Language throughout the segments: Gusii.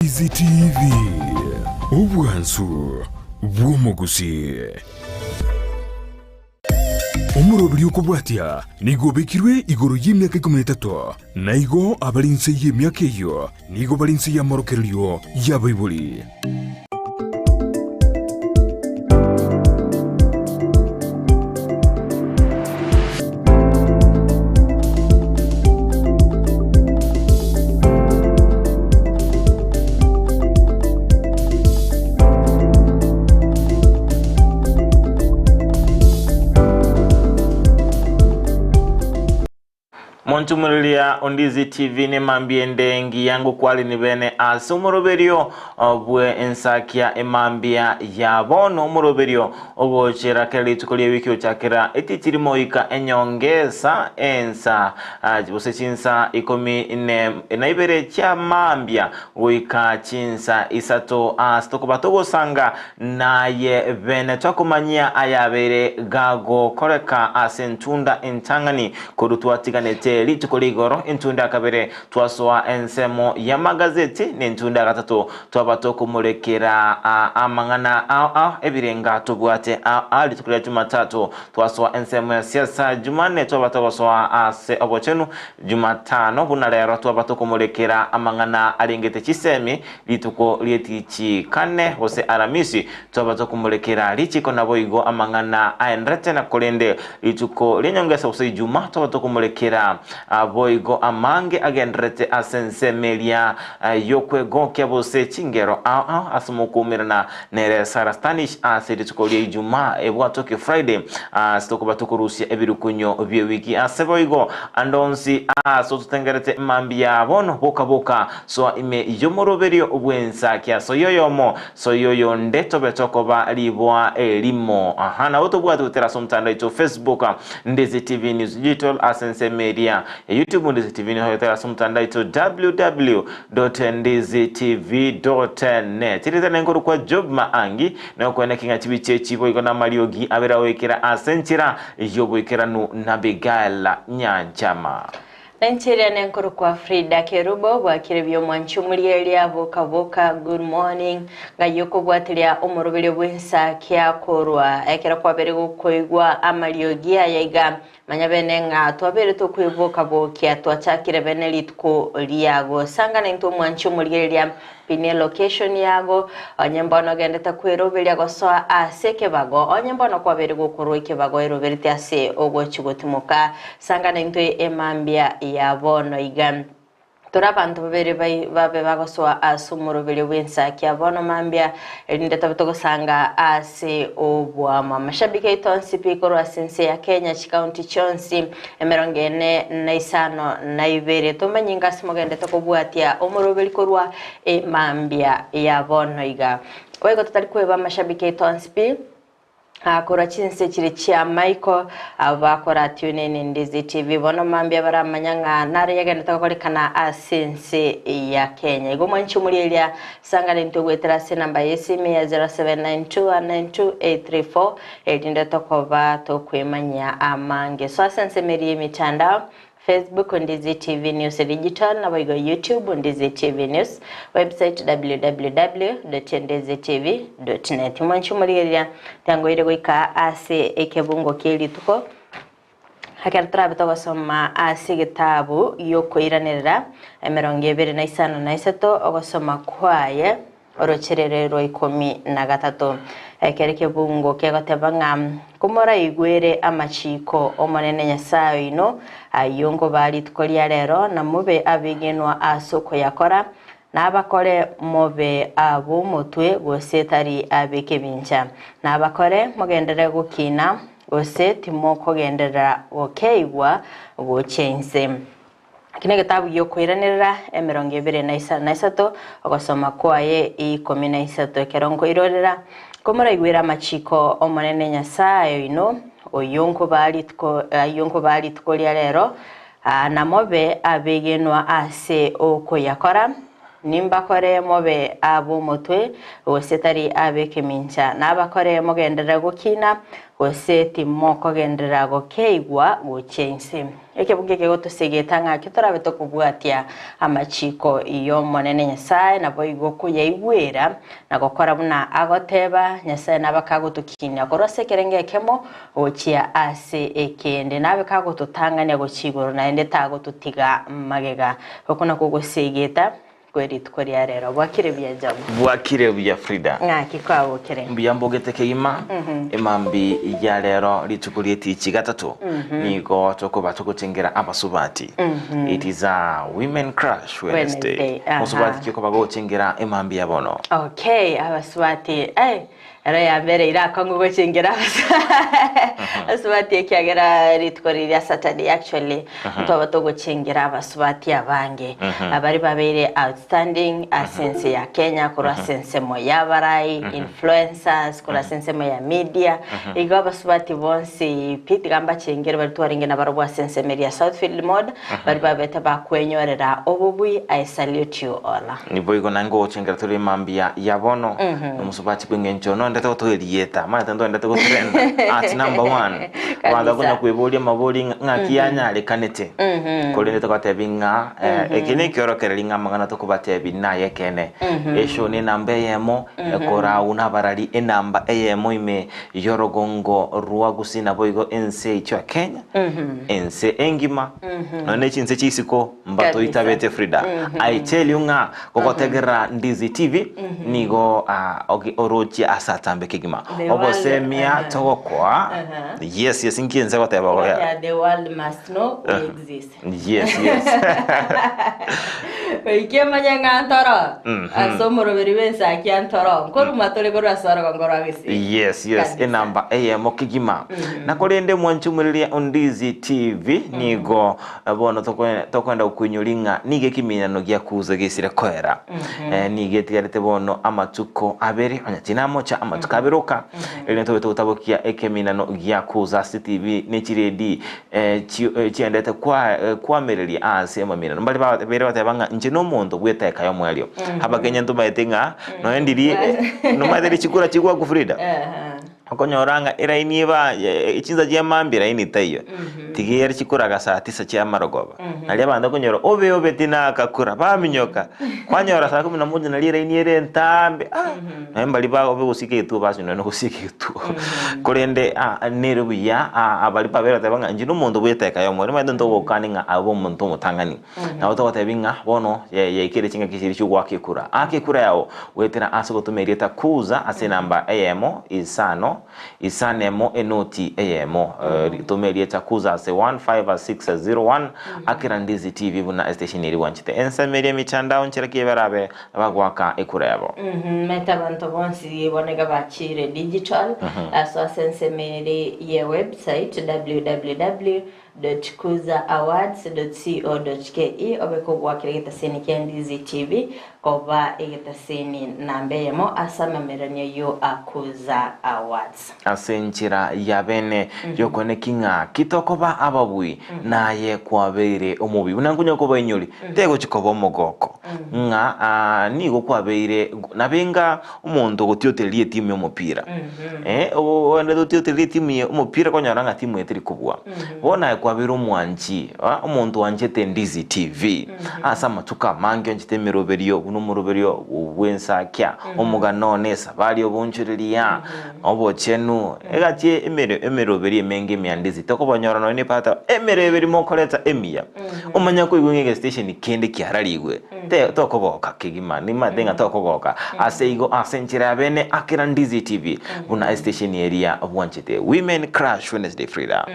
Ndizi TV, obwansu bw'omogusii. Omoroberi okobwatia nigo obekirwe igoro y'emiaka ikomi na etato, na igo abare inse y'emiaka eyio nigo bare inse y'amorokererio y'abaibori. Montumuriria Ondizi TV nemambia ende engiya ngokwareni bene ase omoroberio bwe ensakia emambia ya bono omoroberio ogochera kera rituko ria wiki ochakera etichiri moika enyongesa ensa gose chinsa ikomi na ibere chia mambia goika chinsa isato ase tokoba togosanga Naye bene tokomanyia ayabeire gagokoreka ase entunda entang'ani korwa twatiganete rituko rigoro, entunda ya kabere twasoa ensemo y'amagazeti, na entunda ya gatato twaba tokomorekera amang'ana ao ao ebirenga tobwate ao ao. Rituko ria Jumatatu twasoa ensemo ya siasa, Jumanne twaba togosoa ase obochenu, Jumatano buna rero twaba tokomorekera amang'ana arengete chisemi, Rituko ri'etichi kane, gose Aramisi, twaba tokomorekera richiko naboigo amang'ana aenderete, na korende rituko ri'enyongesa gose Ijuma twaba tokomorekera boigo amange agendererete ase ensemo eria y'okwegokia gose chingero ao ao ase mokoumerana nere Sarah Stanish ase rituko ria Ijuma ebwatoke Friday ase tokoba tokorusia ebirukunyo bi'ewiki ase boigo ande onsi ase ototengerete mambia bono boka boka Soa ime y'omoroberio bw'ensakia, soyia oyomo, soyia oyonde, tobe tokoba riboa erimo. Aha, nabo tobwate gotera ase omotandao oito Facebook, Ndezi TV News Digital, ase ensemo eria ya YouTube, Ndezi TV News, gotera ase omotandao oito www.ndezitv.net. Rieta nenkoru kwa Job Maangi, nokoeneki ng'a chibicha echi boigo namariogi abere agoikera ase enchera y'oboikeranu na Abigail Nyanchama. Nenchera nenkorokwa Frida Kerubo bwakire buya omwanchi omorieria boka boka good morning ngai okobwatiria omoroberio bwensa kia korwa ekero kwabere gokoigwa amariogi aya iga manya bene ng'a twabere tokweboka bokia twachakire bene rituko riago sanga naintwe omwanchi omorieria Pin location yago, onye mbono ogendete kweroberia gosoa ase ekebago, onye mbono kwabeire gokorwa ekebago eroberete ase ogochia gotimoka, sanga naintwe emambia ya bono iga. Tore abanto babere babe bagosoa ase omoroberio bw'ensakia bono mambia, erinde tobe togosanga ase oboamo. Amashabiki aito onsi pi korwa ase ense ya Kenya, chikaunti chionsi, Emerongo ene na isano na ibere. Tomanye inga ase mogendete kobwatia omoroberi korwa emambia ya bono iga. Boigo totari kweba amashabiki aito onsi pi, korwa chinse chire chia maiko, abwo bakora tune in Ndizi TV. Bono mambia baramanya ng'a naro yagendete gokorekana ase ense ya Kenya. Igo mwanche omorieria sang'ana intwe goetera ase enamba y'esimi ya 0792192834 Erinde tokoba tokwemanyia amange. So ase ensemo eria y'emitandao, Facebook, Ndizi TV News Digital, naboigo YouTube, Ndizi TV News, website www.ndizitv.net. Mwanche omorigereria, tangoire goika ase ekebungo kie rituko, ekero torabe togosoma ase egetabu giokoiranerera emerongo ebere na isano na isato, ogosoma kwaye Orocherere rwa ikomi na gatato. Ekero ekebungo kegoteba ng'a komoraigwere amachiiko 'Omonene Nyasae oino, ayio nkobaa rituko ria rero, na mobe abegenwa ase okoyakora, nabakore mobe ab'omotwe gose tari ab'ekebincha. Nabakore mogenderere gokina, gose timokogenderera gokeigwa gochia inse. Eki negetabu gi'okoiranerera emerongo ebere na isano na isato, ogosoma kwaye ikomi na isato. Ekero nkoirorera, komoraigwere amachiiko 'Omonene Nyasae oino, oyio nkobaa rituko ayio nkobaa rituko ria rero, na mobe abegenwa ase okoyakora. Nimbakore mobe ab'omotwe, gose tari ab'ekemincha, nabakore mogenderere gokina, gose timokogenderera gokeigwa gochia inse. Ekebugu eke gotosegeta ng'aki torabe tokobwatia amachiko y'Omonene Nyasae, naboigo koyaigwera na gokora buna agoteba. Nyasae nabe kagotokinia korwa ase ekerengo ekemo gochia ase ekende, nabe kagototang'ania gochia igoro, naende tagototiga magega. Oko nakwo ogosegeta kwe rituko ria rero. Bwakire buya Jabu? Bwakire buya Frida. Ng'aki kwabokire? Mbuya mbogete kegima emambi ya rero rituko ri'etichi gatato nigo tokoba togochengera abasubati. It is a women crush Wednesday. Wednesday, aha. Mosubati ki okoba gochengera emambi ya bono? Okay, abasubati eh, Ero ya mbere irakong'u gochengera abasubati ekiagera rituko riria Saturday actually ntwaba togochengera abasubati abange abari babeire outstanding ase ense ya Kenya korwa ase ensemo ya abarai, influencers, korwa ase ensemo ya media. Igo abasubati bonsi pi tiga mbachengere baria twarenge nabarobwo ase ensemo eria ya Southfield Mod baria babete bakwenyorera obobui I salute you all. Niboigo naende ngogochengera tore mambia ya bono, nomosubati bw'engencho noendete gotoa erieta, omanyete ntoendete gotrenda at number one. Abanto bakonya kweboria amabori ng'a ng'aki yanyarekanete, korende togotebi ng'a eke nekiorokereri ng'a amang'ana tokobatebi naye ekeene. Eshow ne enamba eyemo, ekorau nabarari enamba eyemo ime y'orogongo rwa Gusii naboigo ense yaito ya Kenya, ense engima, nonya ne chinse chia isiko. Mbatoitabete Frida. I tell you ng'a gogotegerera Ndizi TV nigo ah, oge- orochie ase atambe kegima. The world, Obosemia aha. togokoa. Aha. Yes, yes, inki ense goteba goya. Yeah, the world must know we exist. Yes, yes. Goika emanye ng'a ntoro ase omoroberi bw'ensakia ntoro nkoruma tore korwa ase orogongo rwa Gusii. Yes, yes, Kabisa. enamba eyemo kegima. Na korende mwanchumuririe Ondizi TV nigo Bono tokwenda gokoinyoria ng'a nigo ekeminano giakuusa gesire koera. Nigo etigarete bono amatuko abere, onye tinamocha amatuko abere oka, erinde tobe togotabokia ekeminano giakuusa ase TV ne chiredi chiendete kwamereria aase amaminano. Mbare babere bateba ng'a inche nomonto bw'etaeka y'omoerio. Abakenya ntomaete ng'a nonya ndiri nomaete chikura chigwaku Frida? Okonyora ng'a eraini eba chinsa chia mambia eraini taiyo, tiga ere chikoraga saa tisa chia marogoba. Nario abanto okonyora obe obe tinakakura, baminyoka, kwanyora saa kumi na moja nario eraini ere entambe ah, nonya mbaria ba obe gosika egetuo basi nonya gosika egetuo. Korende nere buya baria babere bateba ng'a inche na omonto bweteka yomo, omanyete ntogokani ng'a abe omonto omotang'ani. Nabo togotebia ng'a bono yaikire chingaki chiria chi'ogoaka ekura. Aka ekura yao goetera ase gotoma erieta Kuza ase enamba eyemo, isano, isano emo, enoti eyemo. Toma erieta Kuza ase 15601 akera Ndizi TV buna estation eria bwanchete. Ensemo eria emitandao nchera ki barabe bagoaka ekura yabo. Maete abanto bonsi bono iga bachire digital ase ase ensemo eri ye website www. www.kuzaawards.co.ke obe kogwakera egetaseni kia Ndizi TV koba egetaseni namba eyemo ase amameranio yo Kuza Awards. Ase enchera ya bene y'okoeneki ng'a ki tokoba ababui, naye kwabeire omobi. Buna nkonya kobainyori, tegochi koba omogoko, ng'a nigo kwabeire nabe inga omonto ogotiotereria etimu y'omopira. Eh, ogenderete gotiotereria etimu ya omopira okonyora ng'a timu eye teri kobua. Bono aye kwabeire omwanchi, ah, omonto oanchete Ndizi TV, ase amatuko amange oanchete emeroberio buna omoroberio bw'ensakia, omogano one, esabari obonchoreria, obochenu, egati emere emeroberio emenge ime ya Ndizi tokobanyora nonye nepata emeroberio mokoreta emiya, omanye koigwa ng'a egestation kende kiararigwe. Te tokogoka kegima, nimanyete ng'a tokogoka. Ase igo ase enchera ya bene akera Ndizi TV buna estation eria bwanchete. Women Crush Wednesday Frida.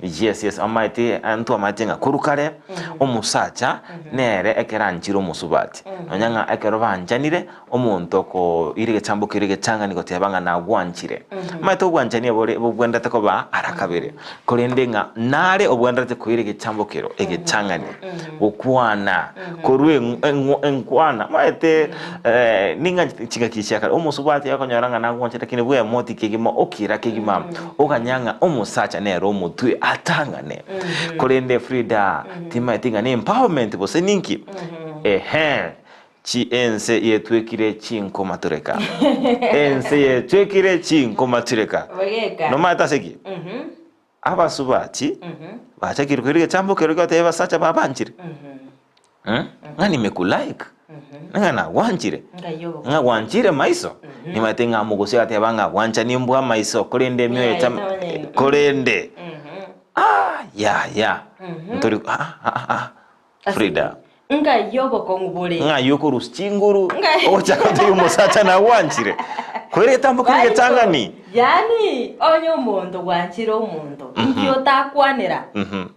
Yes yes omanyete ntwamanyete ng'a korwa kare omosacha nere ekero anchire omosubati. Nonya ng'a ekero banchanire omonto okoira egetambo keria egetang'ani goteba ng'a nagwanchire. Omanyete obwanchani obore bobwenerete koba ara kabere, korende ng'a nare obwenerete koira egetambo kero egetang'ani, gokwana, korwa eng'u eng'u enkwana. Omanyete ning'a chingaki chia kare, omosubati okonyora ng'a nagwanchire lakini bwemoti kegima okira kegima, oganya ng'a omosacha nere omotwe atang'ane. Korende Frida, timanyeti ng'a ne empowerment gose ninki? Ehe. Chi ense yetwekire chinkomatureka. Ense yetwekire chinkomatureka. Bogeka. Nomanyete ase ki? Abasubati bachakire koira egechambo keria gotebia abasacha babanchire. Ng'a nimekulike, ng'a nagwanchire, Ngai obo. ng'a gwanchire maiso. Nimanyete ng'a mogosi agateba ng'a bwanchani mbwa amaiso korende emioyo Mioyo etama etamanyaini. korende ah yaya ntori ah ah ah Frida. Ngai obokong'u bore. Ng'ai okorusia chinguru Ngai. ogochaka gotebia omosacha nagwanchire. Kwere egetambo kere egetang'ani. Yaani onye omonto gwanchire omonto, inki otakwanera?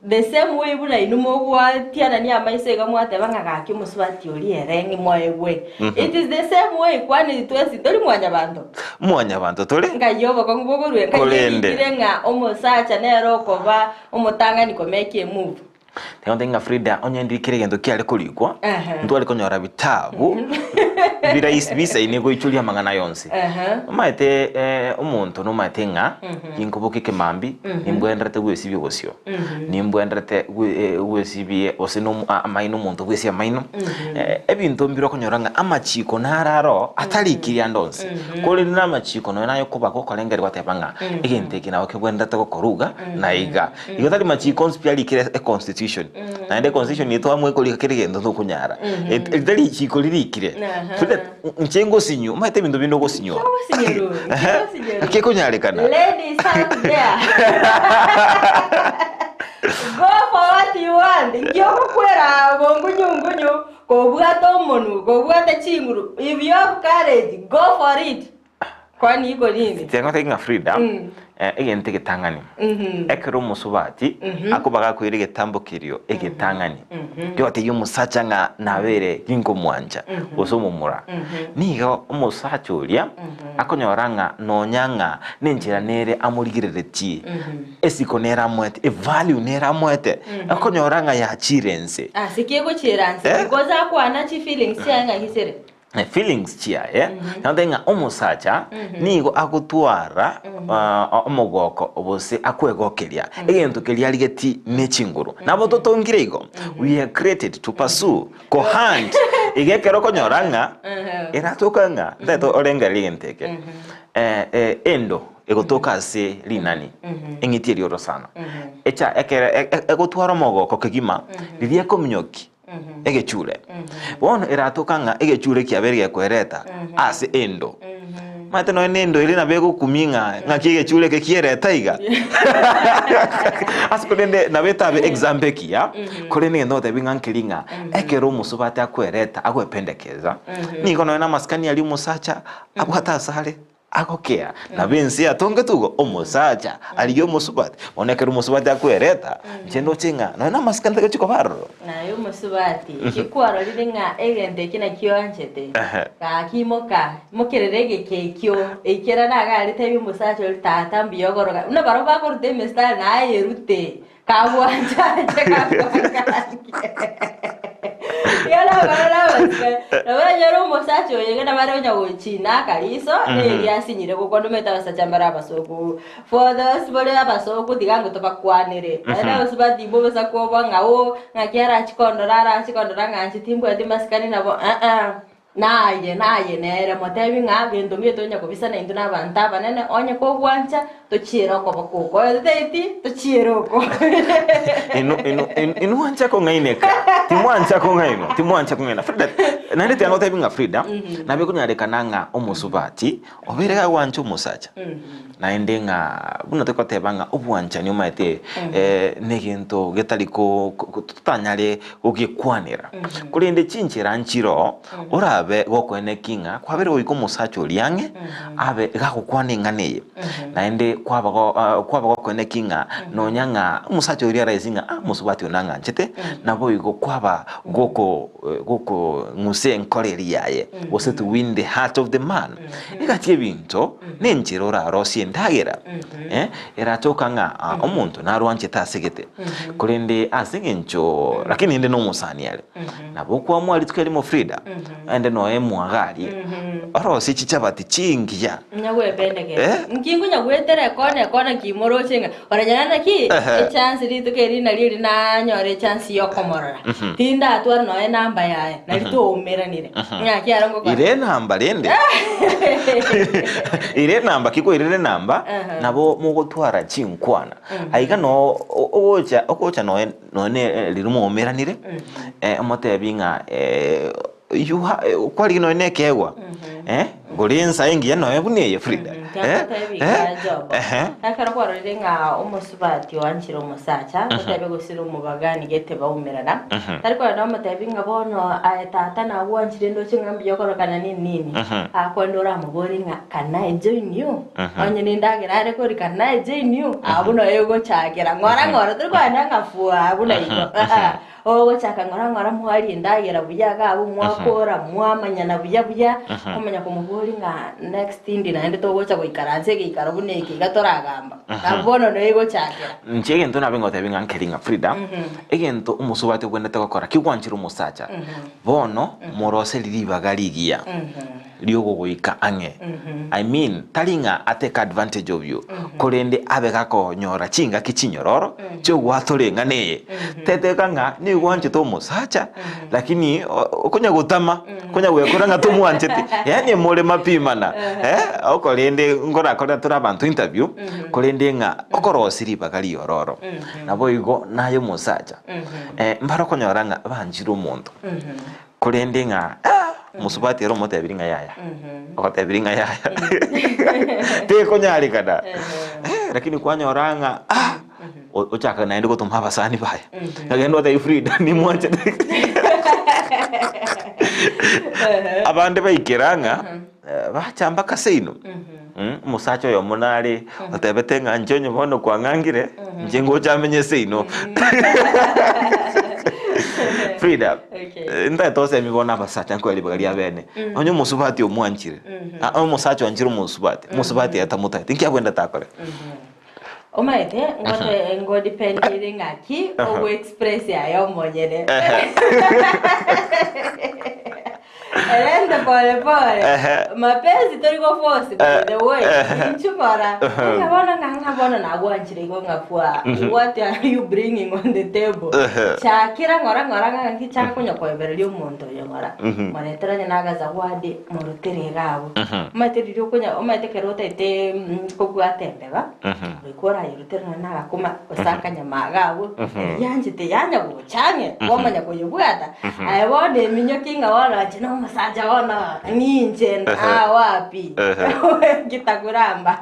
The same way buna inwe mogwatianania amaiso iga mwateba ng'a gaki omosubati oria ere ng'i moegwe. It is the same way kwani twensi tori mwanyabanto. Mwanyabanto tore. Ngai obokong'u bokorue, ngai Korende. erikire ng'a omosacha nere okoba omotang'ani komake a move. Tiga ngotebi ng'a Frida onye ndiri kera egento kiare korikwa, Ehe. ntware konyora bitabu biraisi bisaine goichoria amang'ana aya onsi. Ehe. Omanyete eh, omonto nomanyete ng'a ginkoboka ekemambi, nimbwenerete gwesibia obosio, nimbwenerete gwe- eh, gwesibia gose na omo- a- amaino omonto bwesie amaino, Eh, ebinto mbire okonyora ng'a amachiko naro aro atarikiri ande onsi, korende na amachiko nonya naye okoba gokorengereria gwateba ng'a egento eke nabo kebwenerete gokorwa iga na iga. Igo tari machiko onsi pi arikire econstitution. Naende econstitution nigo twamua ekorika kera egento tokonyara. Et- Eri tari richiko ririkire. Aha. So that inche ngosinywa, omanyete ebinto binde ogosinywa. Kiagosinyeru, kiagosinyeru. Kekonyarekana. Ladies out there. Go for what you want. Inki ogokwera bongunyu ngunyu, kobwata omonwe, kobwata chinguru. If you have courage, go for it. Kwani iko nini? Tiga ngotebi ng'a Frida, eh, egento egetang'ani, ekero omosubati akoba gakoira egetambo kerio egetang'ani, kiogotebia omosacha ng'a nabere ginkomwancha gose omomura, nigo omosacha oria akonyora ng'a nonya ng'a nenchera nere amorigereretie, esiko nere amoete, evalue nere amoete, akonyora ng'a yachire ense. Ase ki egochiera nse? Eh? Because akwana chifeelings chiaye ng'aki chire. Feelings chiaye, naende ng'a omosacha nigo agotwara omogoko gose akwegokeria egento keria arigeti ne chinguru. Nabo totongire igo, we are created to pursue, ko hunt. Iga ekero okonyora ng'a eratoka ng'a ntagete orengererie egento eke, endo egotoka ase rinani, eng'iti eria orosana, echa ekere egotwara omogoko kegima riria ekominyoki. egechure. Bono eratoka ng'a egechure kiabeire gekwereta ase endo. Omanyete nonya na endo eria nabo egokumia ng'a ng'aki egechure eke kiereta iga. Ase korende nabo etabe example ekiya, korende egento ngotebi ng'a nkeri ng'a ekero omosubati akwereta agwependekeza, nigo nonya na amasikani aria omosacha abwate asare. Agokea, nabo ense yatongetwe igo, omosacha arigie omosubati. Bono ekero omosubati akwereta, inche ndoche ng'a nonya namasikani tagochia koba aroro. Naye omosubati, eki kwarorire ng'a egento eki nakio oanchete, Ehe. gaki imoka, imokerera egeka ekio, ekero nagare tebia omosacha oria tata mbuya okoroka, buna barabwo bakoruta emistari naye yerute. Kagwancha anche kagwancha Iga nabare nabasike nabo oranyore omosacha oyo iga nabo are onya gochina akariso neria asinyire gokwana omanyete abasacha mbare abasoku for those bare abasoku tiga ngo tobakwanere naende abasubati mbobe kwoboa ng'a oo ng'aki arachi kondora arachi kondora ng'a inche timbwati masikani nabo aa. Naye, naye nere, motebi ng'a gento ngete onya kobisa naintwe nabanto abanene, onye kogwancha, tochiere okoboko oko, oyo totaeti, tochiere oko. Inu, inu, inu, inwancha kong'aineka timwancha kong'ainwa timwancha kong'aina Frida naende tiga ngotebi ng'a Frida nabo ekonyarekana ng'a omosubati obeire gagwancha omosacha naende ng'a buna togoteba ng'a obwanchani omanyete negento getari ko ko totanyare gogekwanera. Korende chinchera nchiroo, orabe gokoeneki ng'a kwabere goika omosacha oria ang'e, abe gagokwana eng'ana eye. Naende kwaba go ah, kwaba gokoeneki ng'a nonya ng'a omosacha oria araise ng'a ah, omosubati oyo nang'anchete, naboigo kwaba goko gokong'usa enkoro eria yaye, gose to win the heart of the man. Egati y'ebinto, nenchera orarosie endagera, eh, Eratoka ng'a omonto narwanchete ase gete, korende ase engencho lakini inde nomosani are. Nabo okwamua rituko erimo Frida, ende no. noe mwaga aria, orosie chichabati chingiya. Nyagwependekera. Eh? Nki nkonyagwetera ekona ekona nki moroche ng'a oranyora naki echance rituko eri nario eri nanyora echance ya okomorora. Tindatwara nonya enamba yaye, nari twaumeranire. Ng'aki aro ngokora? Ire enamba rende. Ire enamba ki kwairire enamba, nabo mogotwara chinkwana. Aiga noo ogocha ogocha noe nonya riria mwaumeranire, omotebi ng'a you ha kwarigia nonya na ekeegwa, gora ensa engiya nonya buna eye Frida, Ntogotebi iga Job, ekero kwarorire ng'a omosubati oanchire omosacha, gotebe gose ere omobagani gete baumerana, tari kogenda omotebi ng'a bono aye tata nagwanchire ndoche ng'a mbuya okorokana nini nini, akwende oramoborie ng'a can I join you? Onye nendagera are koria can I join you? Abwo noyo egochakera ng'ora ng'ora tori kogenda ng'a fwaa buna igo, aa. Ogochaka ng'ora ng'ora mwaria endagera buya iga abwo mwakora mwamanyana buya buya, omanya komoboria ng'a next indi naende togocha goikaransa egeikaro buna eke iga toragamba. Nabo bono noyo egochakera. Inche egento nabe ngotebia ng'a nkeri ng'a Frida, egento omosubati obwenerete gokora kigwanchire omosacha, bono moroseri ribaga rigiya. Riogogoika ang'e. I mean, tari ng'a atake advantage of you, korende abe gakonyora chingaki chinyororo chi'ogwatora eng'ana eye. Teteka ng'a nigo gwanchete omosacha, lakini okonya gotama, okonya gwekora ng'a tomwancheti, yaani more mapimana, eh, okorende nkorakore tore abanto interview, korende ng'a okorosia ribaga riororo. Naboigo naye omosacha, mbare okonyora ng'a banchire omonto. Korende ng'a mosubati ere omotebirie ng'a yaya, ogotebirie ng'a yaya, tekonyarekana. Lakini kwanyora ng'a ah, ochaka naende gotoma abasani baye, agende otebie Frida nimwanchete. Abande baikera ng'a bacha mpaka seino, omosacha oyomo nare otebete ng'a inche onye bono kwang'angire, inche ngocha amenye seino. Frida, Okay. ntagete osemi bono abasacha nkoe ribaga ria bene, onye omosubati omwanchire, ah, omosacha oanchire omosubati, omosubati ere tamotageti, nki abwenerete akore? Omanyete ngote ngodependire ng'aki ogoexpress aye omonyene. Erende pole pole. Ehe. Mapenzi tori goforce by the way. Ehe. Inchu ng'ora. Ehe. Ng'a bono ng'a ng'a bono nagwanchire igo ng'a fwa. What are you bringing on the table? Ehe. Chakera ng'ora ng'ora ng'a ng'aki chaka konya koebereria omonto oyo ng'ora. Moretere onye nagazawadi morutere iga abwo. Omanyete riria okonya omanyete ekero otaete kobwata embeba, goika orayerutere nonya nagakoma gose akanyama iga abwo, rianchete yanya gocha ang'e, kwamanya koyebwata. Aye bono eminyoki ng'a bono inche na omosacha bono ninche ah wapi gitakuramba.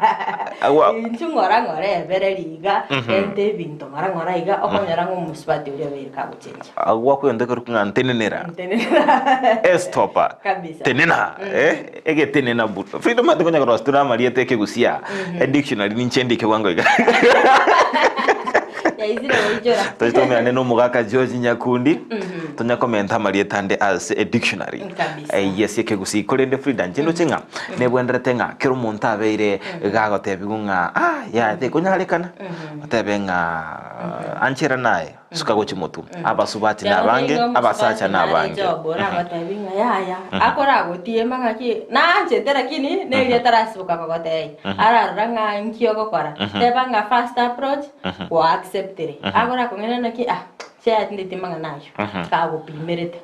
Agwa- Inchu ng'ora ng'ora ebere riga, renta ebinto ng'ora ng'ora iga, okonyora ng'a omosubati oria obeire kagochencha. Agwo akwente korokwa ng'a ntenenera. Ntenenera. Estopa. Kabisa. Tenena. Eh, egetenena bu. Freedom ati konya korosia tore amarieta ekegusia. Edictionary ninche ndike bwango iga. Yaisire goichora. Toche tomerane na omogaka George Nyakundi. Tonya komenta amarieta ande ase edictionary. Kabisa. Eh, yes ekegusii. Korende Frida inche ndoche ng'a nebwenderete ng'a kera omonto abeire gagotebigwa ng'a ah yaya tekonyarekana. Otebe ng'a anchera naye. Suka gochia motwe. Abasubati nabange, abasacha nabange. Job oragotebi ng'a yaya akoragotiema ng'aki naanchete lakini neria atarasiboka kogotebia ararora ng'a nki ogokora teba ng'a first approach kwa acceptire akorakong'aina naki ah chiaya tindeti mang'ana ayio kagopimerete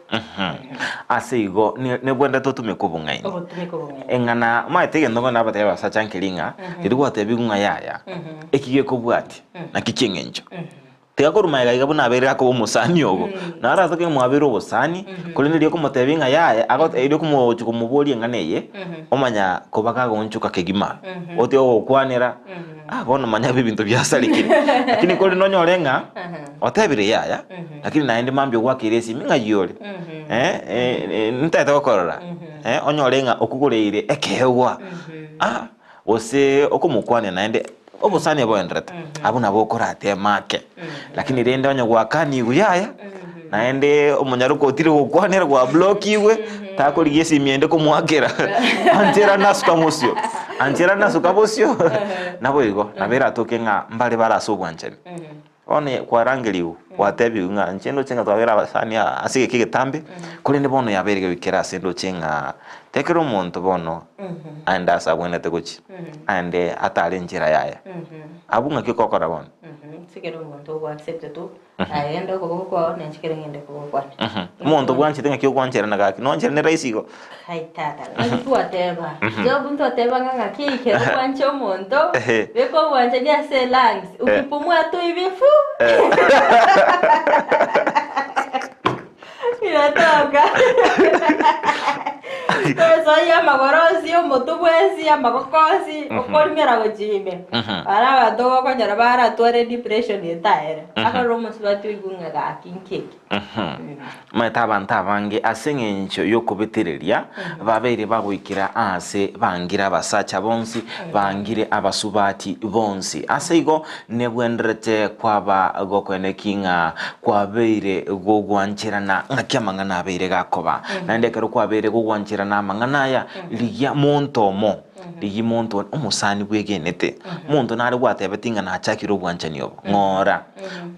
Ase igo ne- nebwenerete otumeke obong'aini. ogotumeka obong'aini Eng'ana omanyete egento ngonya nabatebia abasacha nkeri ng'a riria gwatebigwa ng'a yaya, eki gekobwatia naki kieng'encho. Tiga korwa magega iga buna abeire akoba omosani ogo. Naro ase ekero mwabeire obosani, korende riria okomotebia ng'a yaya, ago erio okomochi komoboria eng'ana eye, omanya koba kagoonchoka kegima. Otiga gogokwanera, ah bono manya ebinto biasarekire. Lakini korende onyore ng'a, otebire yaya, lakini naende mambia ogwakeire esimi ng'ai ore? ntagete gokorora, onyore ng'a okogoreire ekeegwa, ah gose okomokwania naende. Obosani oboenderete, abwo nabo okorateme ake. Lakini rende onye gwakanigwe yaya, naende omonyaroka otire gokwanera gwablokigwe, takorigia esimi ende komoakera, anchera nasuka mosio, anchera nasuka bosio, naboigo, nabo eratoke ng'a mbare bare ase obwanchani. Bono kwarangerigwe. Gwatebigwe ng'a inche ndoche ng'a twabere abasani aa ase egeka egetambe, korende bono yabeire goikera ase ndoche ng'a tekera omonto bono aende ase abwenerete gochia, aende atare enchera yaye. Abwo ng'aki okokora bono? Ase kera omonto ogo accept tu, aye genda okoboko kwao na inche kere ng'ende okoboko kwane. Omonto bwanchete ng'aki ogwancherana gaki, nwancherane rahisi igo? Hai tata, naki twateba? Job ntwateba ng'a ng'aki ekero gwancha omonto, beka obwanchani ase lungs, ukipumua tu hivi fu inatoka. Toesoyia amagoro onsi, omotwe bwensi, amaboko onsi, okorimera gochia ime. Ara abanto okonyora baratware depression etaere. Akarora omosubati oigwe ng'a gaki nki eke. Omanyete abanto abange ase engencho y'okobetereria babeire bagoikera aase bangire abasacha bonsi, bangire abasubati bonsi. Ase igo nebwenderete kwaba gokoeneki ng'a kwabeire gogwancherana ng'aki amang'ana abeire gakoba. Naende ekero kwabeire gogwancherana amang'ana aya, rigia monto omo, rigia monto omosani bwegenete, omonto nare gwatebeti ng'a nachakire obwanchani obo, ng'ora.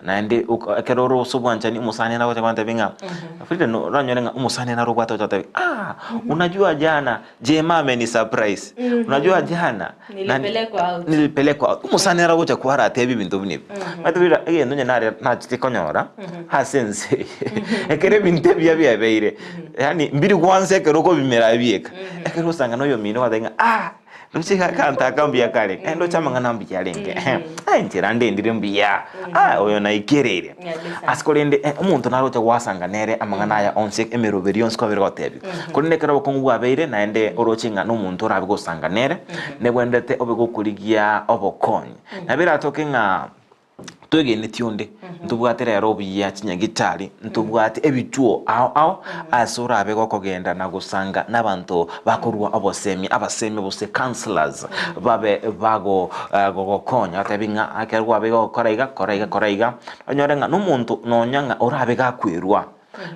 Naende oko ekero ore ase obwanchani omosani nagocha gontebia ng'a Frida no oranyore ng'a omosani nare obwate ocha gotebia ah unajua jana Jema ameni surprise unajua jana nani Nilipelekwa out. nilipelekwa out omosani nare ogocha kwaratebia ebinto buna ebi. Omanyete Frida egento onye nare nachete konyora ase ense eye ekero ebinto ebiya biabeire yaani mbiri gwansa ekero okobimera aye bieka ekero osanga na oyomino ogoteba ng'a ah. Ndoche iga akanto aka mbuya kare, eh, ndoche amang'ana mbuya arenge, eh, enchera ndendire mbuya, ah, oyo naikereire. Kabisa. Ase korende eh, omonto naroche gwasanga nere amang'ana aya onsi emeroberi yonsi kwabere gotebia. Korende ekero obokong'u bwabeire naende oroche ng'a nomonto orabe gosanga nere, nebwenerete obe gokorigia obokonyi. Nabo eratoke ng'a Twegeneti onde, ntobwate rero obuya chinyagitari, ntobwate ebituo ao ao ase orabe gokogenda na gosanga nabanto bakorua obosemia, abasemia gose counsellors babe bago gogokonya batebi ng'a ekero kwabeire gogokora iga, kora iga kora iga, onyore ng'a nomonto nonya ng'a orabe gakwerwa.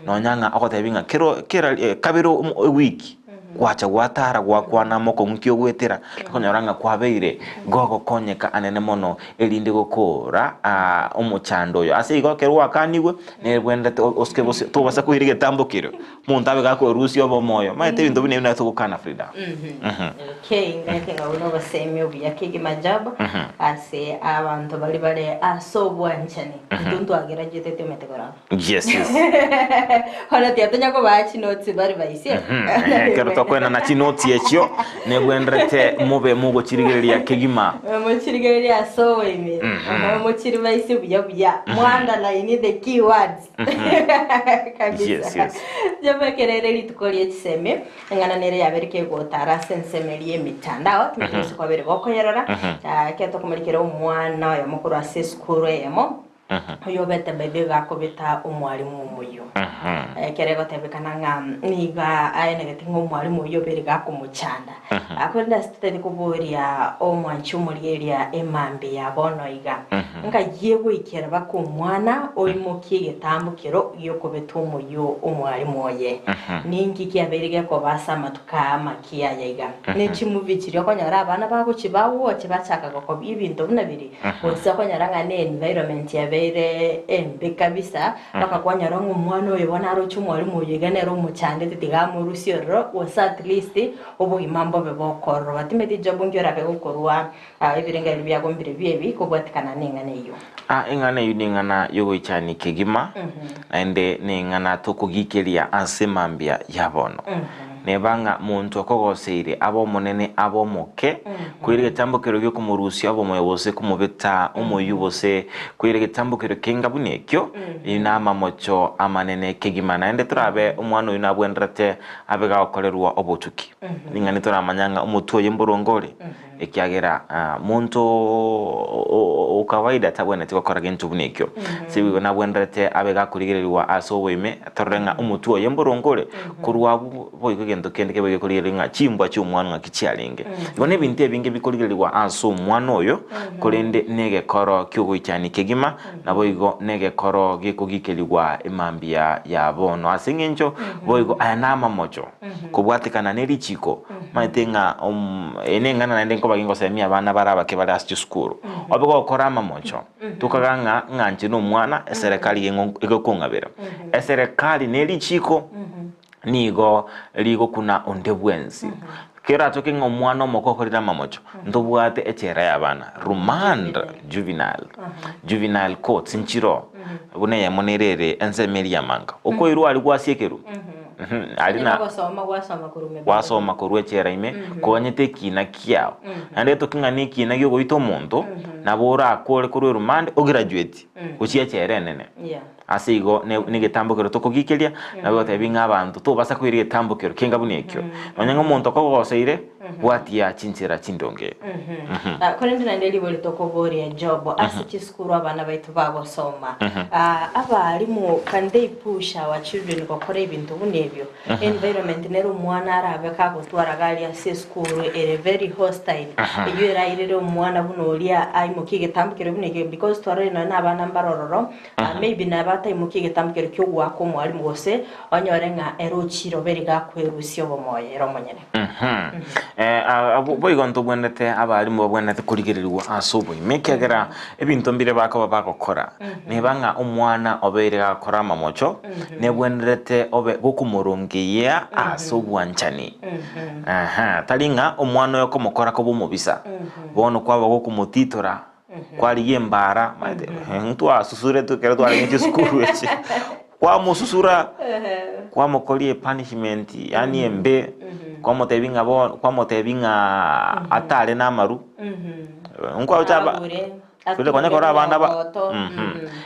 Nonya ng'a ogotebi ng'a kero kera kabere ewiki gwacha gwatara gwakwana amokong'u ki ogwetera, okonyora ng'a kwabeire gogokonyeka anene mono erinde gokoora omochando oyo. Ase igo ekero gwakanigwe nebwenerete osike gose tobasa koira egetambo keria, omonto abe gakorusia obomoyo. Omanyete ebinto buna ebi nabio togokana Frida. Okay, ng'ake ng'a buna obosemi obuya kegima Job ase abanto baria bare ase obwanchani. Intwe ntwageragete tomete koraba. Yes, yes. Bono tiatonya kobaa chinotsi bari baisie. Ekero tokoenana chinotsi echio nebwenderete mobe mogochirigereria kegima. Mochirigererie ase oboime. Mochiri baisie buya buya. Mu underline the key words. Kabisa. Yes, yes. Nyabekerere rituko rie chisemi eng'ana nere yabere kegotara ase ensemo eria y'emitandao timanyeti gose kwabere gokoyerora. Ah, ekero tokomorikera omwana oyomo korwa ase esukuru eyemo Oyobete baibwe gakobeta omwalimu omoyio. Ekero egotebekana ng'a nigo aenegete ng'a omwalimu oyio obeire gakomochanda. Korende ase totari koboria omwanchi omorigereria emambia ya bono iga, ng'ai egoikera baka omwana oimokie egetambo kero gi'okobeta omoyio omwalimu oye? Ninki kiabeire gekoba ase amatuko aa amaki aya iga? Ne chimovie chiria okonyora abana bagochia bagocha bachaka gokobia ebinto buna biria. Gose okonyora ng'a ne environment yabeire embe kabisa, mpaka kwanyora ng'a omwana oyo bono aroche omwalimu oyo iga nere omochandete tiga amorusie ororo, gose at least obogima mbobe bokororoba. Timanyeti job nki orabe gokorwa ebirengererio biago mbirobio ebi kobwatikana na eng'ana eyio. Ah, eng'ana eyio neng'ana yogoichania kegima, naende neng'ana tokogikeria ase mambia ya bono. Neba ng'a monto akogoseire, abe omonene abe omoke, koira egetambo keria gi'okomorusia obomoyo gose komobeta omoyio gose koira egetambo keria kenga buna ekio, eyio namamocho amanene kegima. Naende torabe omwana oyio nabwenerete abe gagokorerwa obotuki. Ning'ani toramanya ng'a omotwe oye mboronge ore? Ekiagera monto o kawaida tabwenereti gokora gento buna ekio. Ase igo nabwenerete abe gakorigererigwa ase oboime, torore ng'a omotwe oye mboronge ore, korwa abwo boigo egento kende kebe gekorigereria ng'a chimbwa chi'omwana ng'aki chiarenge. Igo nebinto ebinge bikorigererigwa ase omwana oyo, korende negekoro ki'ogoichania kegima, naboigo negekoro gekogikerigwa emambia ya bono. Ase eng'encho boigo aya namamocho, kobwatekana ne richiko, Omanyete ng'a eye neng'ana naende nkoba. nkoba gingosemia abana bare abake bare ase chisukuru, obe gokora amamocho, tokaga ng'a ng'a inche na omwana eserekari iga egokong'abera. Eserekari ne richiko nigo rigokuna onde bwensi. Keratoke ng'a omwana omoke okorire amamocho, ntobwate echela y'abana, remand juvenile, juvenile courts nchiroo, buna eyemo nere ere ensemo eria y'amanga. Okoirwa aria gwasiekerwa, aria na Ogosoma gwasoma korwa ime gwasoma korwa echela ime, koganyete ekina kiao. Naende getoke ng'a nekina giogoita omonto, nabo orakore korwa erumande ograduate gochia echela enene. Yeah. Ase igo negetambokero tokogikeria, nabo egotebi ng'a abanto tobasa koira egetambokero kenga buna ekio. Nonya ng'a omonto okogoseire, bwatia chinchera chindonge. Ah, korende naende ribori tokoboria Job ase chisukuru abana baito bagosoma Ah, abarimu can they push our children gokora ebinto buna ebio environment nere omwana arabe kagotwara gari ase esukuru ere very hostile eyio erairere omwana buna oria aimokie egetambokero buna ekio because twarorire nonya na abana mbare ororo Maybe nabo ataimokia egetambo keria ki'ogoaka omwalimu gose onyore ng'a ere ochire obe riga akwerusia obomoyo ere omonyene. Boigo ntobwenerete abalimu babwenerete korigererigwa ase oboime ekiagera ebinto mbire bakoba bagokora neba ng'a omwana obeire gakora amamocho nebwenerete obe gokomorongeyia ase obwanchani tari ng'a omwana oyo okomokora koba omobisa bono kwaba gokomotitora Kwarigia embaara, omanyete ntwasusuretwe ekero twarenge chisukuru echi, kwamosusura, kwamokoria epunishment yaani embe, kwamotebia ng'a bono kwamotebia ng'a atare na amaru, nkwaroche aba Agure, korende konya korora abana ba ogoto.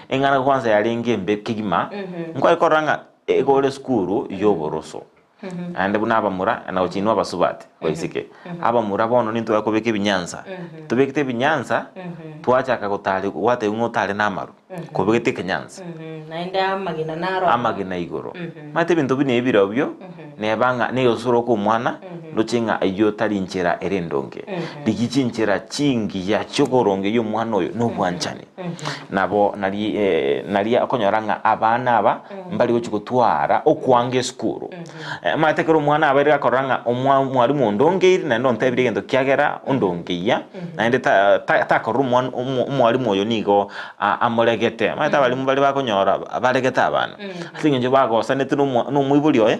Eng'ana kwanza yarenge embe kegima, nkware korora ng'a igo ore esukuru ya oboroso. Naende buna abamura na gochia inwe abasubati baiseke, abamura bono nintwe bakobeka ebinyansa, tobekete ebinyansa, twachaka gotari gwatebiwa ng'a otare na amaru, kobegete ekenyansa. Naende amagena naro. Amagena igoro. Omanyete ebinto buna ebi birobio, neba ng'a negosura kwa omwana, ndoche ng'a eyio tari nchera ere endonge. Rigia chinchera chingiya chiokorongeria omwana oyo na obwanchani. Nabo nari nari okonyora ng'a abana aba mbari gochia gotwara okwanga esukuru. Omanyete ekero omwana abeire gakorora ng'a omwa omwalimu ondongeire naende ontebirie egento kiagera ondongeyia, naende ta ta takorora omwana omo omwalimu oyo nigo amoregete. Omanyete abalimu baria bakonyora baregete abana, ase eng'encho bagosanete na omwa na omoibori oye,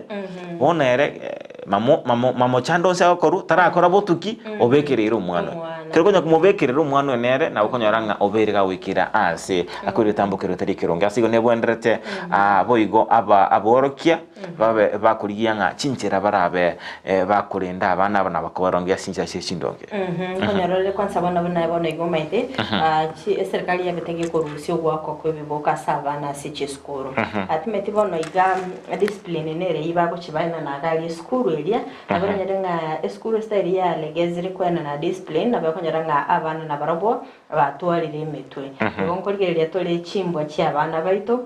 bono ere mamo mamo mamochando onsi agokorwa, tarakora botuki, obekereire omwana oye. Omwana. Ekero okonya komobekerera omwana oye nere, nabo okonyora ng'a obeire gagoikera aase akoira egetambokero etari ekeronge. Ase igo nebwenerete boigo aba aborokia babe bakorigia ng'a chinchera barabe bakorenda abana aba na bakobarongea ase chinchera chire chindonge. Nkonyora ore kwansa bono buna bono igo omanyete, chi eserikari yabete gekorusia ogoakwa kwa ebiboko ase abana ase chisukuru. Timanyeti bono iga discipline nere eyio bagochibaenana iga aria esukuru eria, Nabo oranyore ng'a esukuru ase eria yaregezire koenana discipline, nabo okonyora ng'a abana nabarobwo batwarire emetwe. Igo nkorigereria tore chimbwa chi'abana baito,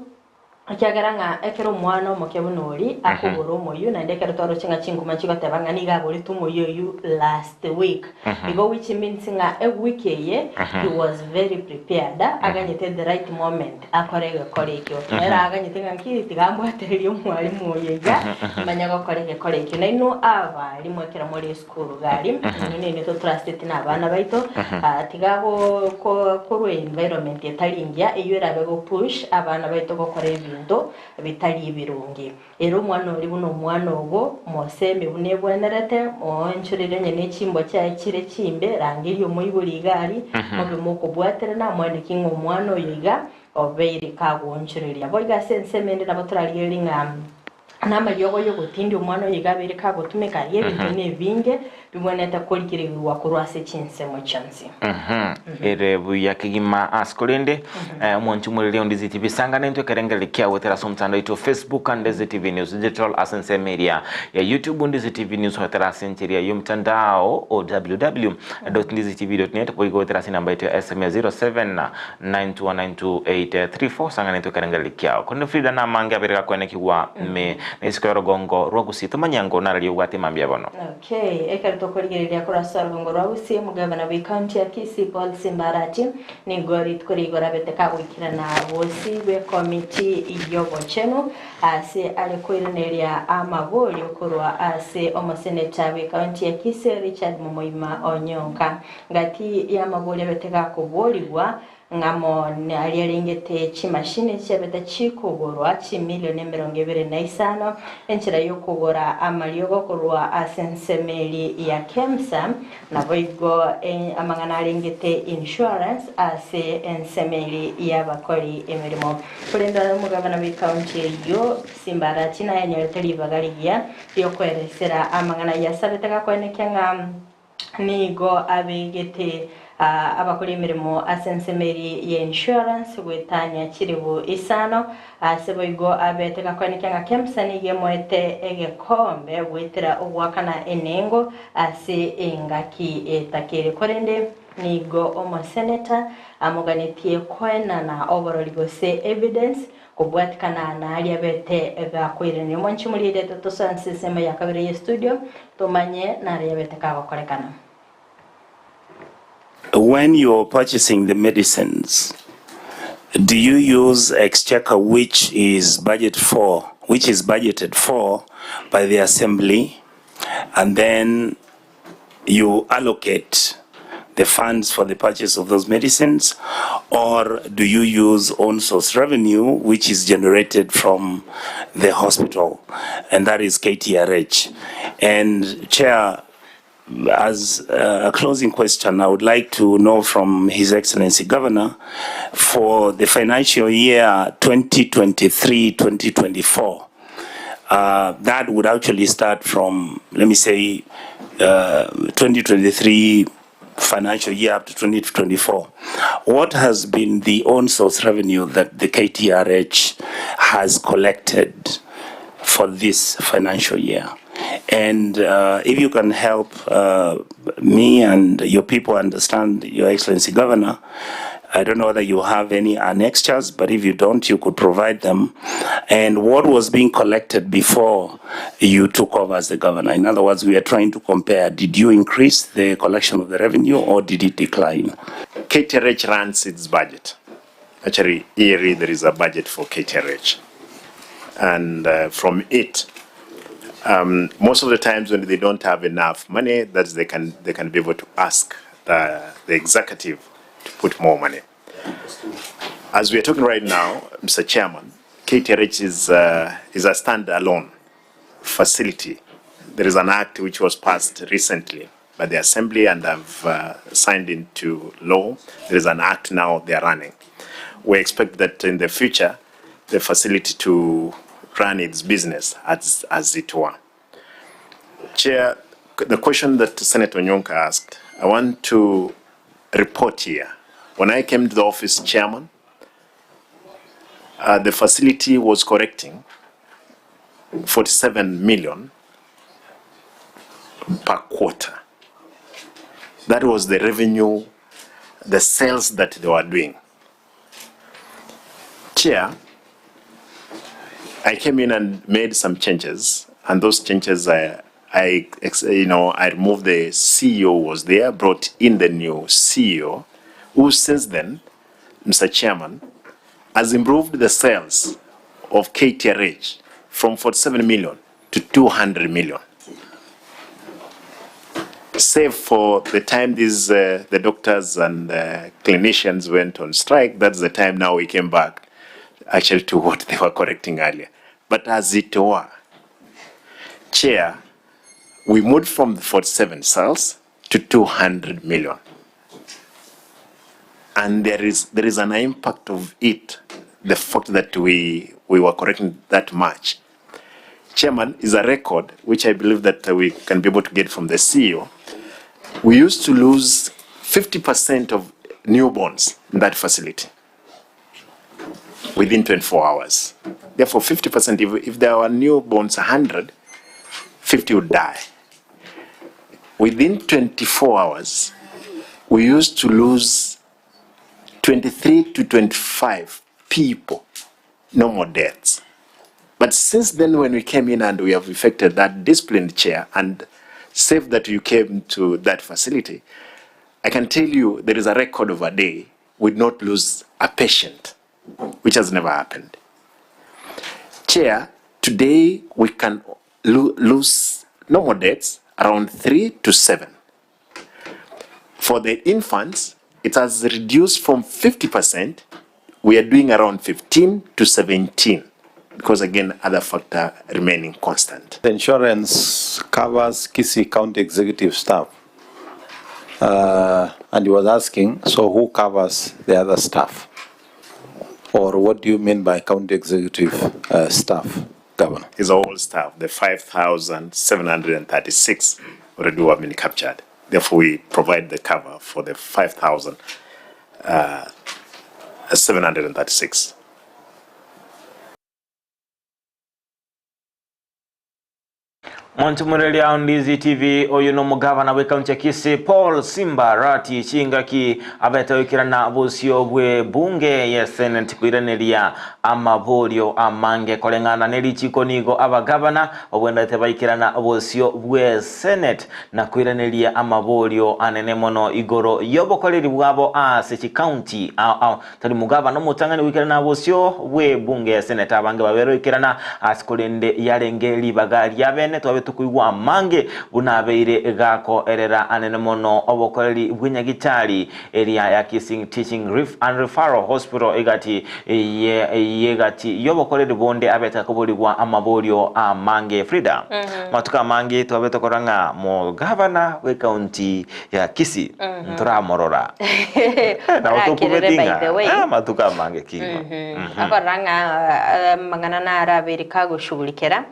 ekiagera ng'a ekero omwana omoke buna oria akogora omoyio, naende ekero twaroche ng'a chinkuma chigoteba ng'a nigo agorete omoyio oyio last week, igo which means ng'a ewiki eye he was very prepared, aganyete the right moment. Akore egekora ekio. Nere aganyete ng'a nki tiga ambwatererie omwalimu oyo iga, manye gokora egekora ekio. Nainwe abalimu ekero more esukuru gari, inwe ninwe totrusteti na abana baito, tiga go ko korwa environment etari engiya, eyio erabe go push abana baito gokora ebinto bitari ebirungi. Ere omwana oria buna omwana obo, mosemi buna ebwenerete, moonchorere onye ne chimbwa chiaye chire chimbe, rangeria omoibori iga aria, mobe mokobwaterana, moeneki ng'a omwana oyo iga obeire kagoonchoreria. Boigo ase ensemo ende nabo torarigererie ng'a namariogo y'ogotindia omwana oyo iga abeire kagotumeka aria, ebinto nebinge bibwenerete korigererigwa korwa ase chinsemo chionsi. Ere buya kegima ase korende omwanchi omoreri o Ndizi TV sangana intwe ekerengererio kiao goetera ase omotandao oito Facebook and Ndizi TV News Digital ase ensemo eria ya YouTube Ndizi TV News goetera ase enchera ya omotandao o www.ndizitv.net boigo goetera ase enamba yaito ya SMS 0792192834 sangana intwe ekerengererio kiao. Korende Frida namange abere gakwenekigwa me. Na isiko y'orogongo rwa Gusii tomanye ango nararia obwate mambia bono. Okay, ekero tokorigereria korwa ase orogongo rwa Gusii, omogavana bw'ecounty ya Kisii Paul Simba Arati nigo rituko rigoro abete kagoikerana bosio bw'ekomiti y'obochenu ase are koiraneria amaborio korwa ase omoseneta bw'ecounty ya Kisii Richard Momoima Onyonka. Gati y'amaborio abete gakoborigwa Ng'amo naria arengete chimashini chiabete chikogorwa chimilioni 25, enchera y'okogora amariogo korwa ase ensemo eria ya Kemsa, naboigo amang'ana arengete insurance ase ensemo eria y'abakori emeremo. Korende omogabana bw'ecounty eyio Simba Arati nayenyorete ribaga rigiya riokoeresera amang'ana ayio asabete gakoenekia ng'a Nigo abegete abakori emeremo ase ensemo eria ye insurance goetania chilifu isano. Ase boigo abete gakoenekia ng'a Kemsa nigo emoete egekombe goetera ogoakana enengo ase engaki etakeire. Korende nigo omoseneta amoganetie koenana oborori gose evidence Kobwatikana naaria abete gakoiraneria omonche omorigereria tosoe ase ensemo ya kabere ye studio tomanye naria abete kagokorekana. When you're purchasing the medicines, do you use exchequer which is budget for, which is budgeted for by the assembly and then you allocate the funds for the purchase of those medicines, or do you use own source revenue which is generated from the hospital, and that is KTRH? And Chair, as a closing question, I would like to know from His Excellency Governor, for the financial year 2023-2024, that would actually start from, let me say, 2023 financial year up to 2024. What has been the own source revenue that the KTRH has collected for this financial year? And if you can help me and your people understand, Your Excellency Governor, I don't know whether you have any annexures, but if you don't, you could provide them. And what was being collected before you took over as the governor? In other words, we are trying to compare, did you increase the collection of the revenue or did it decline? KTRH runs its budget. Actually, yearly there is a budget for KTRH. And from it, most of the times when they don't have enough money, that they can be able to ask the executive to put more money. As we are talking right now, Mr. Chairman, KTRH is a standalone facility. There is an act which was passed recently by the Assembly and have signed into law. There is an act now they are running. We expect that in the future, the facility to run its business as it were. Chair, the question that Senator Onyonka asked, I want to report here. When I came to the office, Chairman, the facility was collecting 47 million per quarter. That was the revenue, the sales that they were doing. Chair, I came in and made some changes, and those changes I removed the CEO was there, brought in the new CEO, who since then, Mr. Chairman, has improved the sales of KTRH from 47 million to 200 million. Save for the time the doctors and clinicians went on strike, that's the time now we came back actually to what they were correcting earlier. But as it were, Chair, we moved from the 47 sales to 200 million. And there is an impact of it, the fact that we were correcting that much. Chairman, is a record which I believe that we can be able to get from the CEO. We used to lose 50% of newborns in that facility within 24 hours. Therefore, 50%, if there were newborns 100, 50 would die. Within 24 hours, we used to lose 23 to 25 people, no more deaths. But since then when we came in and we have effected that disciplined chair and safe that you came to that facility, I can tell you there is a record of a day we did not lose a patient, which has never happened. Chair, today we can lo lose normal deaths around 3 to 7. For the infants, it has reduced from 50%, we are doing around 15 to 17 because again other factor remaining constant. The insurance covers Kisii County executive staff. Uh, and he was asking, so who covers the other staff? Or what do you mean by county executive uh, staff, Governor? Is all staff, the 5,736 already who have been captured. Therefore, we provide the cover for the 5,736. Montumoreria on Ndizi TV oyo nomogavana bw'ekaunti ya Kisii Paul Simba Arati chingaki abete goikerana bosio bwe bunge ye Senate koiraneria amaborio amange koreng'ana ne richiko nigo abagavana babwenerete baikerana bosio bwe Senate na koiraneria amaborio anene mono igoro y'obokoreri bwabo ase chikaunti ao ao Tari mogavana omotang'ani goikerana bosio bw'ebunge ya Senate abange babere goikerana ase korende yarenge ribaga riabene twabe tokoigwa amange buna abeire gakoerera anene mono obokoreri bw'enyagitari eria ya Kisii Teaching and Referral Hospital egati yegati y'obokoreri bonde abete gakoborigwa amaborio amange. Frida, Amatuko amange twabe tokora ng'a mogavana bw'ecounty ya Kisii ntoramorora. Nabo Orakirere tokobeti by ng'a the way. ah, amatuko amange kegima. Akorora ng'a amang'ana naro abere kagoshughulikera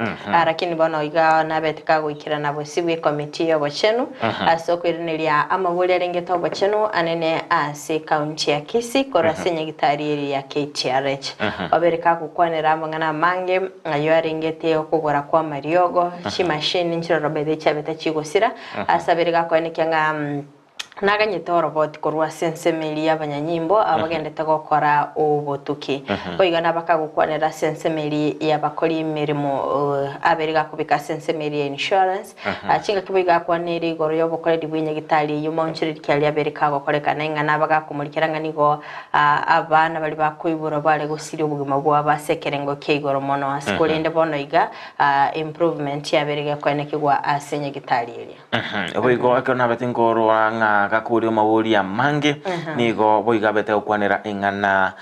lakini bono iga nabete kagoikerana bosio bwe committee y'obochenu ase okoiraneria amabori arengete obochenu anene ase ecounty ya Kisii korwa ase enyagitari eria ya KTRH. Obere kagokwanera amang'ana amange ayio arengete okogora kwa amariogo, chimashini nchiroro by the way chiabete chigosira ase abere gakoenekia ng'a Naganyete oroboti korwa ase ensemo eria y'abanyanyimbo abagendete gokora obotuki. Boigo nabakagokwanera ase ensemo eria y'abakori emeremo abere gakobeka ase ensemo eria ya insurance. Chingaki boigo akwanire igoro y'obokoreri bw'enyagitari eyio maonchoreria ki aria abere kagokorekana ing'a nabagakomorikera ng'a nigo abana baria bakoiborwa bare gosiria obogima bwabo ase ekerengo kia igoro mono ase korende bono iga improvement yabere gekoenekigwa ase enyagitari eria. Boigo ekero nabete nkorora ng'a gakoria amabori amange, nigo boigo abete gokwanera eng'ana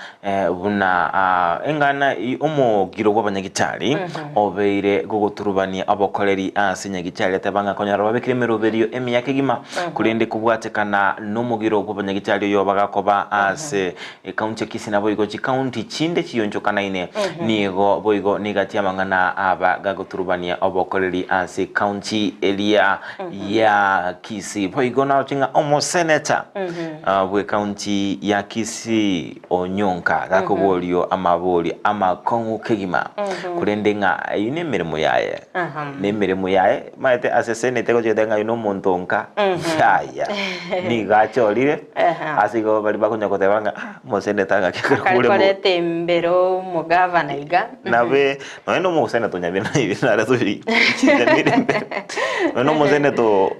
buna eng'ana omogiro bw'abanyagitari obeire gogoturubania obokoreri ase nyagitari ateba ng'a konyora babekire emeroberio emiya kegima korende kobwatekana nomogiro bw'abanyagitari oyo bagakoba ase Ekaunti ya Kisii naboigo chikaunti chinde chionchokanaine nigo boigo nigati amang'ana aba gagoturubania obokoreri ase ekaunti eria ya Kisii. Boigo naroche ng'a omoseneta bw'ekaunti ya Kisii Onyonka gakoborio amaborio amakong'u kegima korende ng'a eyio nemeremo yaye nemeremo yaye Omanyete ase senate egochia goteba ng'a oyio nomonto onka, yaya, nigo achorire, ase igo baria bakonya goteba ng'a ah, omoseneta ng'aki ekero Akare kore mo koreta embere omogavana iga. Nabe, nonya na omoseneta o Nyamira naibi nare tochi Nyamira embere, nonya na omoseneta o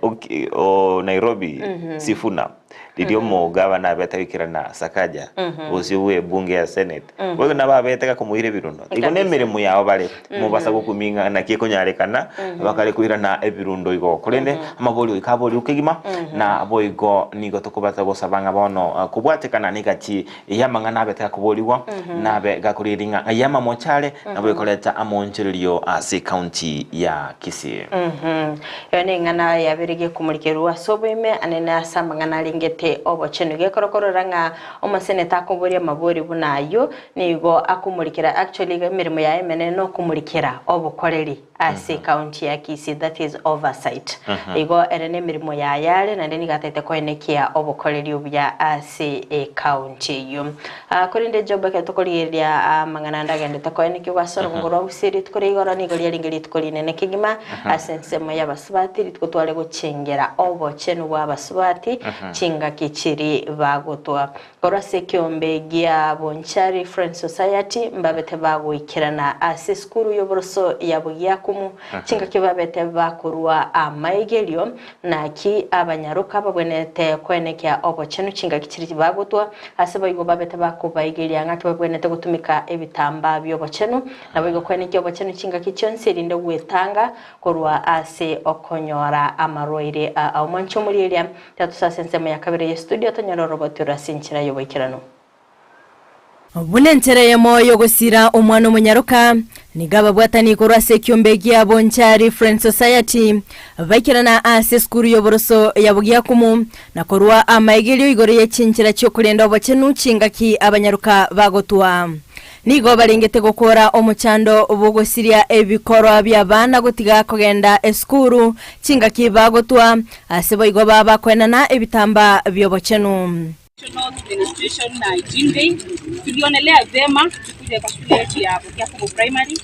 o Nairobi Sifuna. Riria omogabana abete goikerana Sakaja, bosio bw'ebunge ya Senate, boigo nabo abete gakomoira ebirundo. Igo Kabisa. nemeremo yabo bare, mobasa gokumia ng'a naki ekonyarekana, bakare koirana ebirundo igo. Korende amaborio goika aborigwe kegima, na boigo nigo tokobasa gosaba ng'a bono kobwatekana negati y'amang'ana abete gakoborigwa, nabe gakorigereria ng'a ng'ai amamocho are, nabo ekoreta amoonchorerio ase ecounty ya Kisii. Eyo neng'ana yabeire gekomorikerwa ase oboime anene ase amang'ana arengete obochenu. Gekora korora ng'a omoseneta akoboria amabori buna ayio, nigo akomorikera actually iga emeremo yaye emenene nokomorikera obokoreri ase ecounty ya Kisii that is oversight. Igo ere nemeremo yaye are naende nigo atagete koenekia obokoreri obuya ase ecounty eyio. Korende Job ekero tokorigereria amang'ana ande agendete koenekigwa ase orogongo rwa Gusii rituko ria igoro nigo riarenge rituko rinene kegima ase ensemo y'abasubati, rituko tware gochengera obochenu bw'abasubati, chingaki. Chingaki chiri bagotwa korwa ase ekeombe gia Bonchari Friends Society mbabete bagoikerana ase esukuru y'oboroso ya Bogiakumu, chingaki babete bakorua amaigerio, naki abanyaroka babwenerete koenekia obochenu chingaki chiri bagotwa, ase boigo babete bakobaigeria ng'aki babwenerete gotumeka ebitambaa bi'obochenu, naboigo koenekia obochenu chingaki chionsi erinde gwetanga korwa ase okonyora amarwaire aa. Omwanche omorieria, Tatosa ase ensemo ya kabere y'estudio tonyore oroboti ore ase enchera y'oboikeranu. Buna enchera eyemo y'ogosira omwana omonyaroka, nigo ababwatani korwa ase ekiombe gia Bonchari Friends Society baikerana ase esukuru y'oboroso ya Bogiakumu na korwa amaigerio igoro ye chinchera chi'okorenda obochenu chingaki abanyaroka bagotwa. Nigo barengete gokora omochando bw'ogosiria ebikorwa bi'abana gotiga kogenda esukuru chingaki bagotwa, ase boigo baba koenana ebitambaa bi'obochenu. National Menstruation na Hygiene Day, tulionelea vyema tukuje kwa shule yetu ya Bokiakubo Primary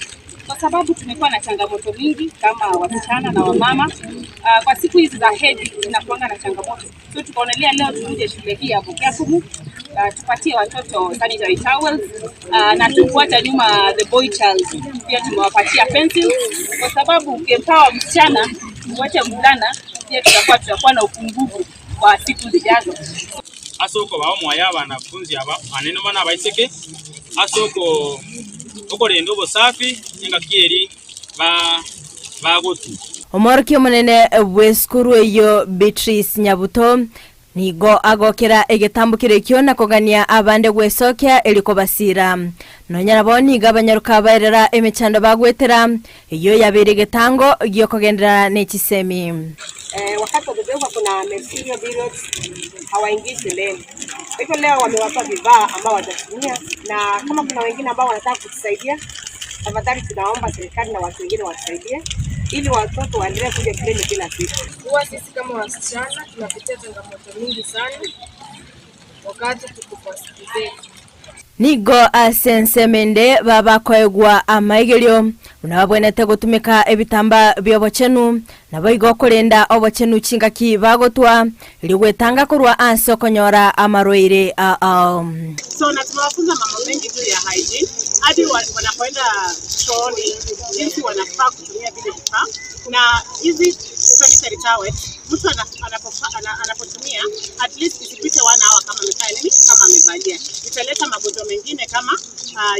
kwa sababu tumekuwa na changamoto mingi kama wasichana na wamama. Uh, kwa siku hizi za hedhi zinakuanga na changamoto, so tukaonelea leo tukuje shule hii ya Bokiakubu uh, tupatie watoto sanitary towels uh, na tukuacha nyuma the boy child, pia tumewapatia pencils kwa sababu ukiempower msichana uache mvulana pia tutakuwa tutakuwa na upungufu kwa siku zijazo. Ase okobaa omoyo abanafunzi aba anene mono abaiseke, ase oko okorenda obosafi engaki eria ba bagotwa. Omworokia omonene bw'esukuru eyio Beatrice Nyabuto nigo agokera egetambo keria na kogania abande gwesokia erio kobasiira. Nonya nabo nigo abanyaroka baerera emechando bagwetera, eyio yabeire egetango gi'okogenderera ne chisemi. Eh, wakati watoto kuna menstrual periods hawaingii shuleni. Kwa hivyo leo wamewapa vifaa ambao watatumia, na kama kuna wengine ambao wanataka kutusaidia, tafadhali tunaomba serikali na watu wengine watusaidie ili watoto waendelee kuja shuleni kila siku. Huwa sisi kama wasichana tunapitia changamoto mingi sana wakati tuko kwa siku zetu. Nigo ase ensemo ende babakoegwa amaigerio, buna babwenerete gotumeka ebitambaa bi'obochenu, naboigo korenda obochenu chingaki bagotwa, erio gwetanga korwa ase okonyora amarwaire ao. So na tumewafunza mambo mengi juu ya hygiene hadi wanapoenda chooni, jinsi wanafaa kutumia vile vifaa na hizi sanitary towels, mtu anapotumia at least isipite one hour kama amefanya nini, kama amevalia, italeta magonjwa mengine kama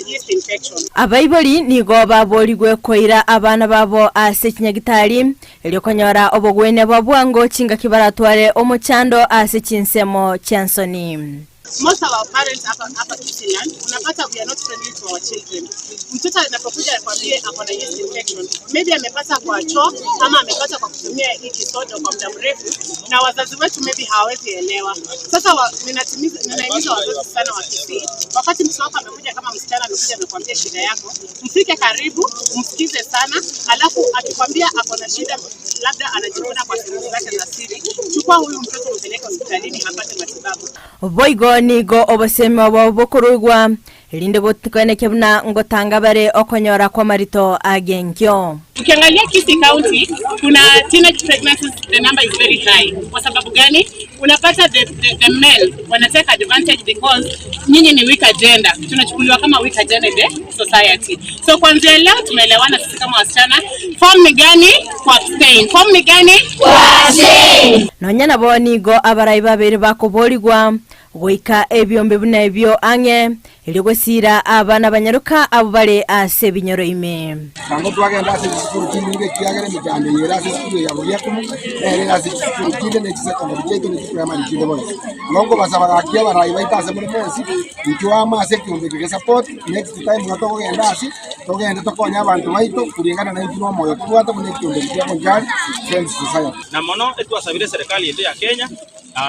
yeast infection. Abaibori nigo baborigwe koira abana babo ase chinyagitari, erio konyora obogwenia bwa bwango chingaki baratware omochando ase chinsemo chia nsoni. Most of our parents hapa hapa Kisii-land unapata we are not friendly to our children. Mtoto anapokuja akwambie ako na yeast infection, maybe amepata kwa choo ama amepata kwa kutumia hii kisodo kwa muda mrefu, na wazazi wetu maybe hawawezi elewa. Sasa wa, ninatimiza ninahimiza wazazi sana wa Kisii, wakati mtoto wako amekuja kama msichana amekuja amekwambia shida yako, mfike karibu, umsikize sana, alafu akikwambia ako na shida, labda anajikuna kwa sehemu zake za siri, chukua huyu mtoto umpeleke hospitalini apate matibabu. Boigo nigo obosemi obo bokoruigwa, erinde gokoenekia buna ngotanga bare okonyora kw'amarito agenkio. Ukiangalia Kisii County kuna teenage pregnancies, the number is very high. Kwa sababu gani? Unapata the, the, the male wana take advantage because nyinyi ni weaker gender, tunachukuliwa kama weaker gender in the society. So kuanzia leo tumeelewana sisi kama wasichana, form ni gani? Ku abstain. Form ni gani? Ku abstain. Nonya nabo nigo abarai babere bakoborigwa goika ebiombe buna ebio ang'e, erio gosiira abana banyaroka abwo bare ase ebinyoro ime. Tango twagenda ase chisukuru chinyinge ekiagera emechando eye ere ase esukuru eye ya Bogiakumu, nere ere ase chisukuru chinde ne chisecondary chiaito ne chiprimary chinde bonsi. Igo nkobasaba gaki abarai baito ase more mwensi, inchuo amo ase ekeombe eke ge support, next time iga tokogenda ase, togende tokonye abanto baito kuringana naintwe na omoyo tobwate buna ekeombe eke kia Bonchari Friends Society. Na mono etwasabire eserekari yaito ya Kenya,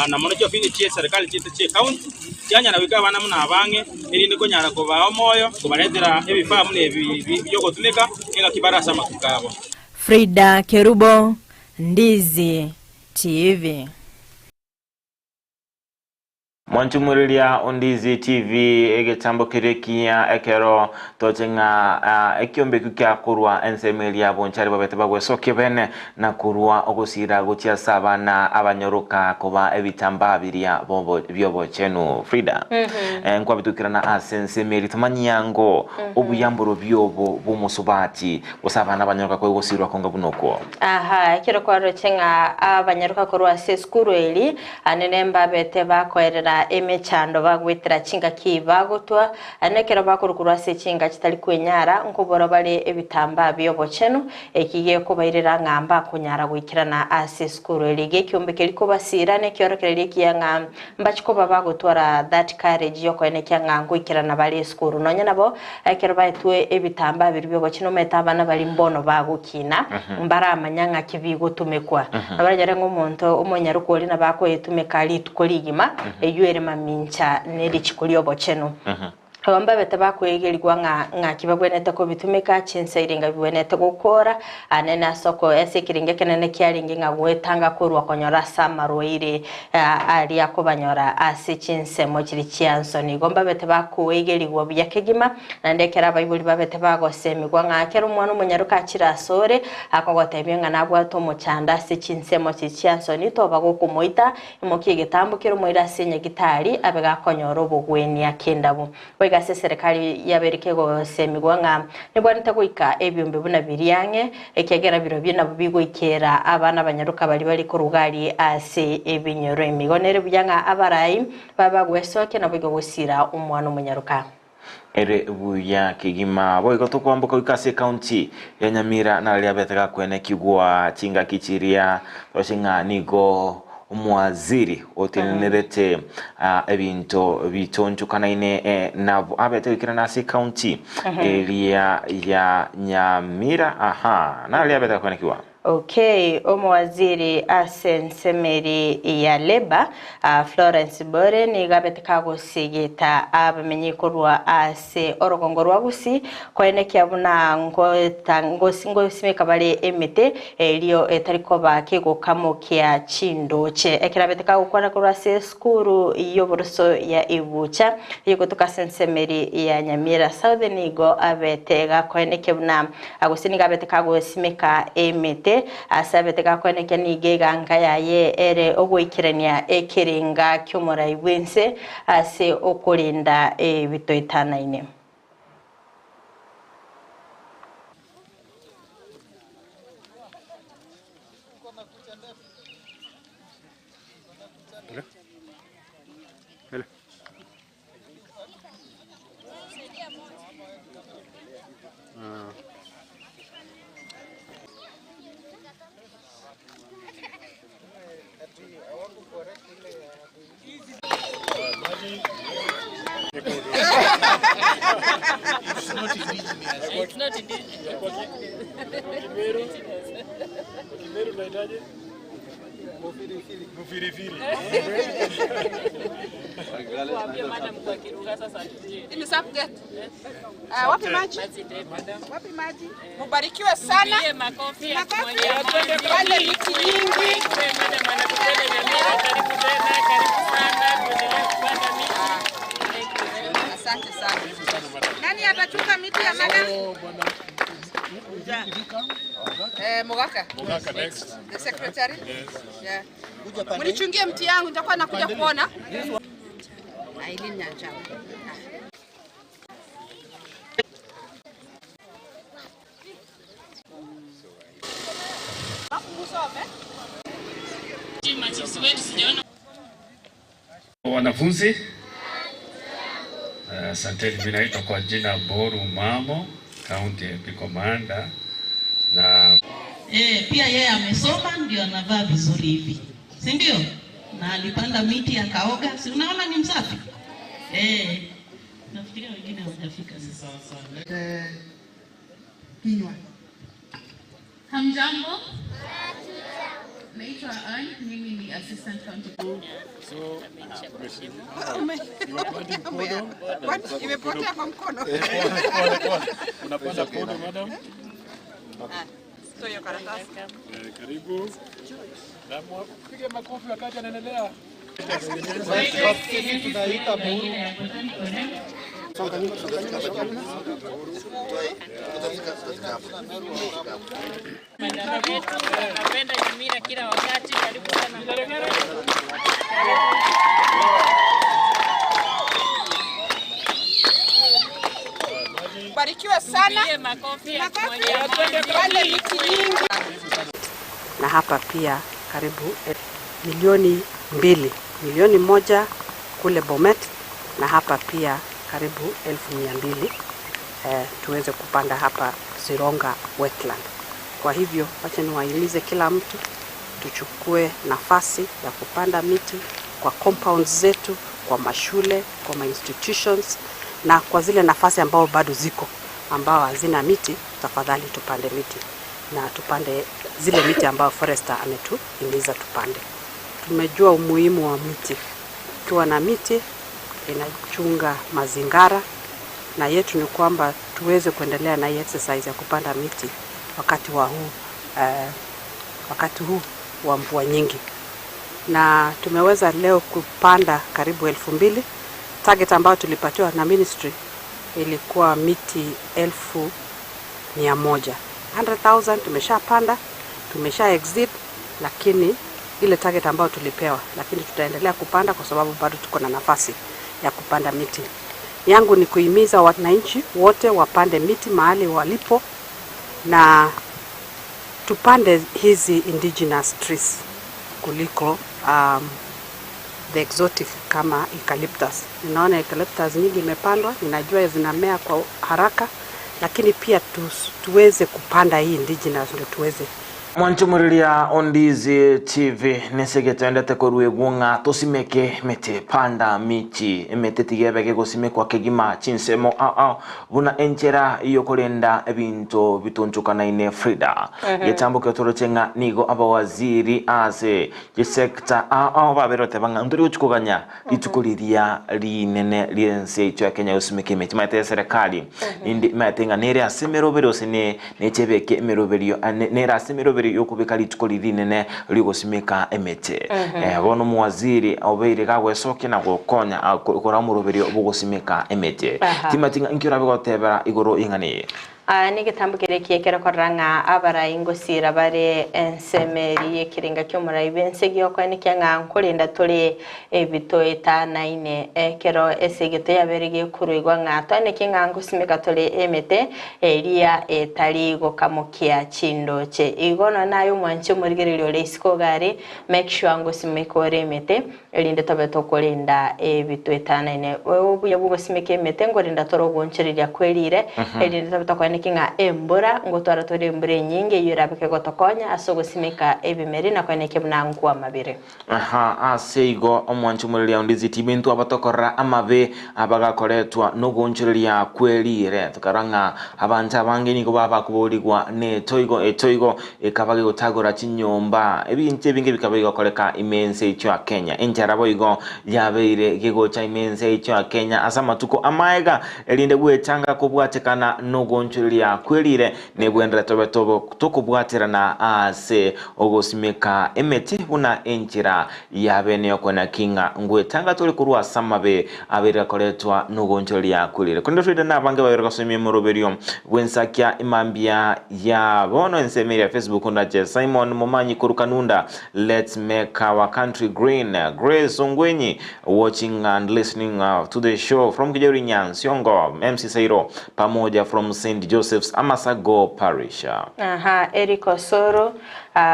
na mono chiofisi chi'eserekari chiaito chi'ecounty, chianyara goika abana buna aba ang'e, erinde konyara kobaa omoyo, kobaretera ebifaa buna ebi bi'ogotumeka engaki bare ase amatuko abo. Frida Kerubo, Ndizi TV. Mwanchumuriria Ondizi TV egetambo keria ekiya ekero toche ng'a ekiombe ekio kiakorwa ensemo eria bonchari babete bagwesokia bene na korwa ogosira gochia ase abana abanyoroka koba ebitambaa biria biobochenu. Frida, nkwabitukirana ase ensemo eria tomanyia ngo obuya mborobio obo bw'omosubati gose abana abanyoroka koigosirwa konga buna okwo. Aha, ekero kwaroche ng'a abanyaroka korwa ase esukuru eri, Anene mbabete bakoerera emechando bagwetera chingaki bagotwa, na ekero bakorukurwa ase chinga chitari kwenyara, nkobora bare ebitambaa bi'obochenu, eki gekobairera ng'a mbakonyara goikerana ase esukuru eri. Gekiombe keria kobasiira nekiorokererio ekiya ng'a mbachi koba bagotwara that courage y'okoenekia ng'a ngoikerana bare esukuru. Nonya nabo, ekero baetwe ebitambaa biria bi'obochenu omanyete abana baria mbono bagokina, mbaramanya ng'aki bigotumekwa. Nabaranyore ng'a omonto omonyaroku oria nabo akoyetumeka rituko rigima, eyio ere mamincha ne richiko ri'obochenu. Aba mbabete bakoegerigwa ng'a ng'aki bagwenerete kobitumeka, chinsa irenga bigwenerete gokora, anene ase oko ase ekerengo ekenene kiarenge ng'a goetanga korwa konyora ase amarwaire aria akobanyora ase chinsemo chiria chia nsoni. Igo mbabete bakoegerigwa buya kegima, Naende ekero abaibori babete bagosemigwa ng'a ekero omwana omonyaroke achire asore, akogotebia ng'a nabwate omochando ase chinsemo chiria chia nsoni, toba gokomoita, imokia egetambo kere omoire ase enyagitari, abe gakonyora obogwenia kendabu. Boigo ase eserekari yabeire kegosemigwa ng'a nebwanete goika ebiombe buna biria ang'e, ekiagera birobio nabwo bigoikera abana abanyaroka baria bare koruga aria ase ebinyoro. Emigo nere buya ng'a abarai babe bagwesokia naboigo gosira omwana omonyaroka. Ere buya kegima. Boigo tokwamboka goika ase ekaunti ya Nyamira nararia abete gakwenekigwa chingaki chiria toche ng'a nigo omwaziri otenenerete ebinto bitonchokanaine nabo abete goikerana ase ekaunti eria ya Nyamira aha nararia abete gakwenekigwa. Okay, omowaziri ase ensemeri ya Labour, Florence Bore nigo abete kagosigita abamenyi korwa ase orogongo rwa Gusii koenekia buna ngosimeka bare emete erio etari koba kegokamokia chindoche. Ekero abete kagokwana korwa ase esukuru y'oboroso ya Ibucha eyogotoka ase ensemeri ya Nyamira South nigo abete gakoenekia buna Gose nigo abete kagosimeka emete, ase abete gakoenekia nigo eganka yaye ere ogoikerania ekerenga ki'omorai bw'ense ase okorenda ebitoetanaine. Wapi maji? Wapi maji? Mubarikiwe sana. Makofi. Pande miti nyingi. Asante sana. Nani atachunga miti ya madam? Eh, Mugaka. Mugaka next. The secretary. Yes. Yeah. Mnichungie mti yangu nitakuwa nakuja kuona. Aileen Nyanchama. Wanafunzi, asanteni. Mimi naitwa kwa jina Boru Mamo, County MP Commander na Eh, pia yeye amesoma ndio anavaa vizuri hivi, si ndio? Na alipanda miti akaoga, si unaona ni msafi eh? Nafikiria wengine hawajafika sasa. Kinywa. Hamjambo? Naitwa Ann, mimi ni assistant county. Kwani imepotea kwa mkono? Unapanda podo madam? Sio hiyo karatasi. Karibu. Na piga makofi wakati anaendelea. Barikiwe sana. Pande miti nyingi. Na hapa pia karibu milioni mbili, milioni moja kule Bomet na hapa pia karibu 200,000 tuweze kupanda hapa Sironga wetland. Kwa hivyo wacha niwahimize kila mtu tuchukue nafasi ya kupanda miti kwa compounds zetu, kwa mashule, kwa ma institutions na kwa zile nafasi ambao bado ziko ambao hazina miti, tafadhali tupande miti na tupande zile miti ambao forester ametuhimiza tupande. Tumejua umuhimu wa miti. Ukiwa na miti inachunga mazingara, na yetu ni kwamba tuweze kuendelea na hii exercise ya kupanda miti wakati huu wa mvua nyingi, na tumeweza leo kupanda karibu 2,000. Target ambayo tulipatiwa na ministry ilikuwa miti 100,000. 100,000 tumeshapanda, tumesha exceed, lakini ile target ambayo tulipewa, lakini tutaendelea kupanda kwa sababu bado tuko na nafasi ya kupanda miti. Yangu ni kuhimiza wananchi wote wapande miti mahali walipo na tupande hizi indigenous trees kuliko the exotic kama eucalyptus. Ninaona eucalyptus nyingi imepandwa, ninajua zinamea kwa haraka, lakini pia tuweze kupanda hii indigenous ndio tuweze. Mwanchumuriria Ondizi TV nesegetendete korwegwo ng'a tosimeke mete panda miti emete tigebeke gosimekwa kegima chinsemo ao ao buna enchera yokorenda ebinto bitunchukanaine Frida. Getambo ketoroche ng'a nigo abawaziri ase chisekta ao ao baberote bang'a ntori gochikoganya rituko riria rinene riense icho ya Kenya gosimeka emete maete serikali indi maete ng'a nere ase emeroberi ose ne nechebeke emeroberio nere ase emeroberi yokubeka rituko ririnene rigosimeka emete. Bono muwaziri obeire gagwesokia na gokonya kora muroberio bogosimeka emete. Timatinga nkio rabigotebera igoro ing'ani. Nigetambo kere kiekero koranga abara ingosira bare ensemeri ekirenga kyomurai bense gyokwa nikyanga nkurinda turi ebito etanaine ekero esegete yabere gikuruigwa ng'atwa nikinga ngusimika turi emete eria etari gokamukia chindoche igono nayo mwanche murigererio leisiko gari make sure ngusimika ore emete erinde tobe tokurinda ebito etanaine obuya bugosimika emete ngorinda torogonchereria kwerire erinde tobe tokwene kinga embura ngotwara tore embura enyinge yurabike gotokonya ase ogosimika ebimeri na kweneke buna nkwa mabere. Aha ase igo omwancho muriria Ondizi TV ntu abatokorera amabe abagakoretwa nogonchereria kwerire tukaranga abantu abange nigo babakuborigwa ne toigo etoigo ekabage gotagora chinyomba ebintu ebinge bikaba bigokoreka imense icho ya Kenya enchara boigo yabeire gegocha imense icho ya Kenya ase amatuko amaega erinde gwechanga kobwatekana nogonchereria kwerire nebwendera tobe tobo tokobwaterana ase ogosimeka emete buna enchera yabene okona kinga ngwetanga tuli kurwa samabe abere koretwa nogonchereria kwerire kondo twende nabange babere gasomye moroberio bwensakia imambia ya bono ensemeri ya Facebook ndache Simon Momanyi Kurukanunda, let's make our country green. Grace Ongwenyi watching and listening to the show from Kijori Nyansiongo, MC Sairo pamoja from St Joseph's Amasago Parish. Aha, Eric Osoro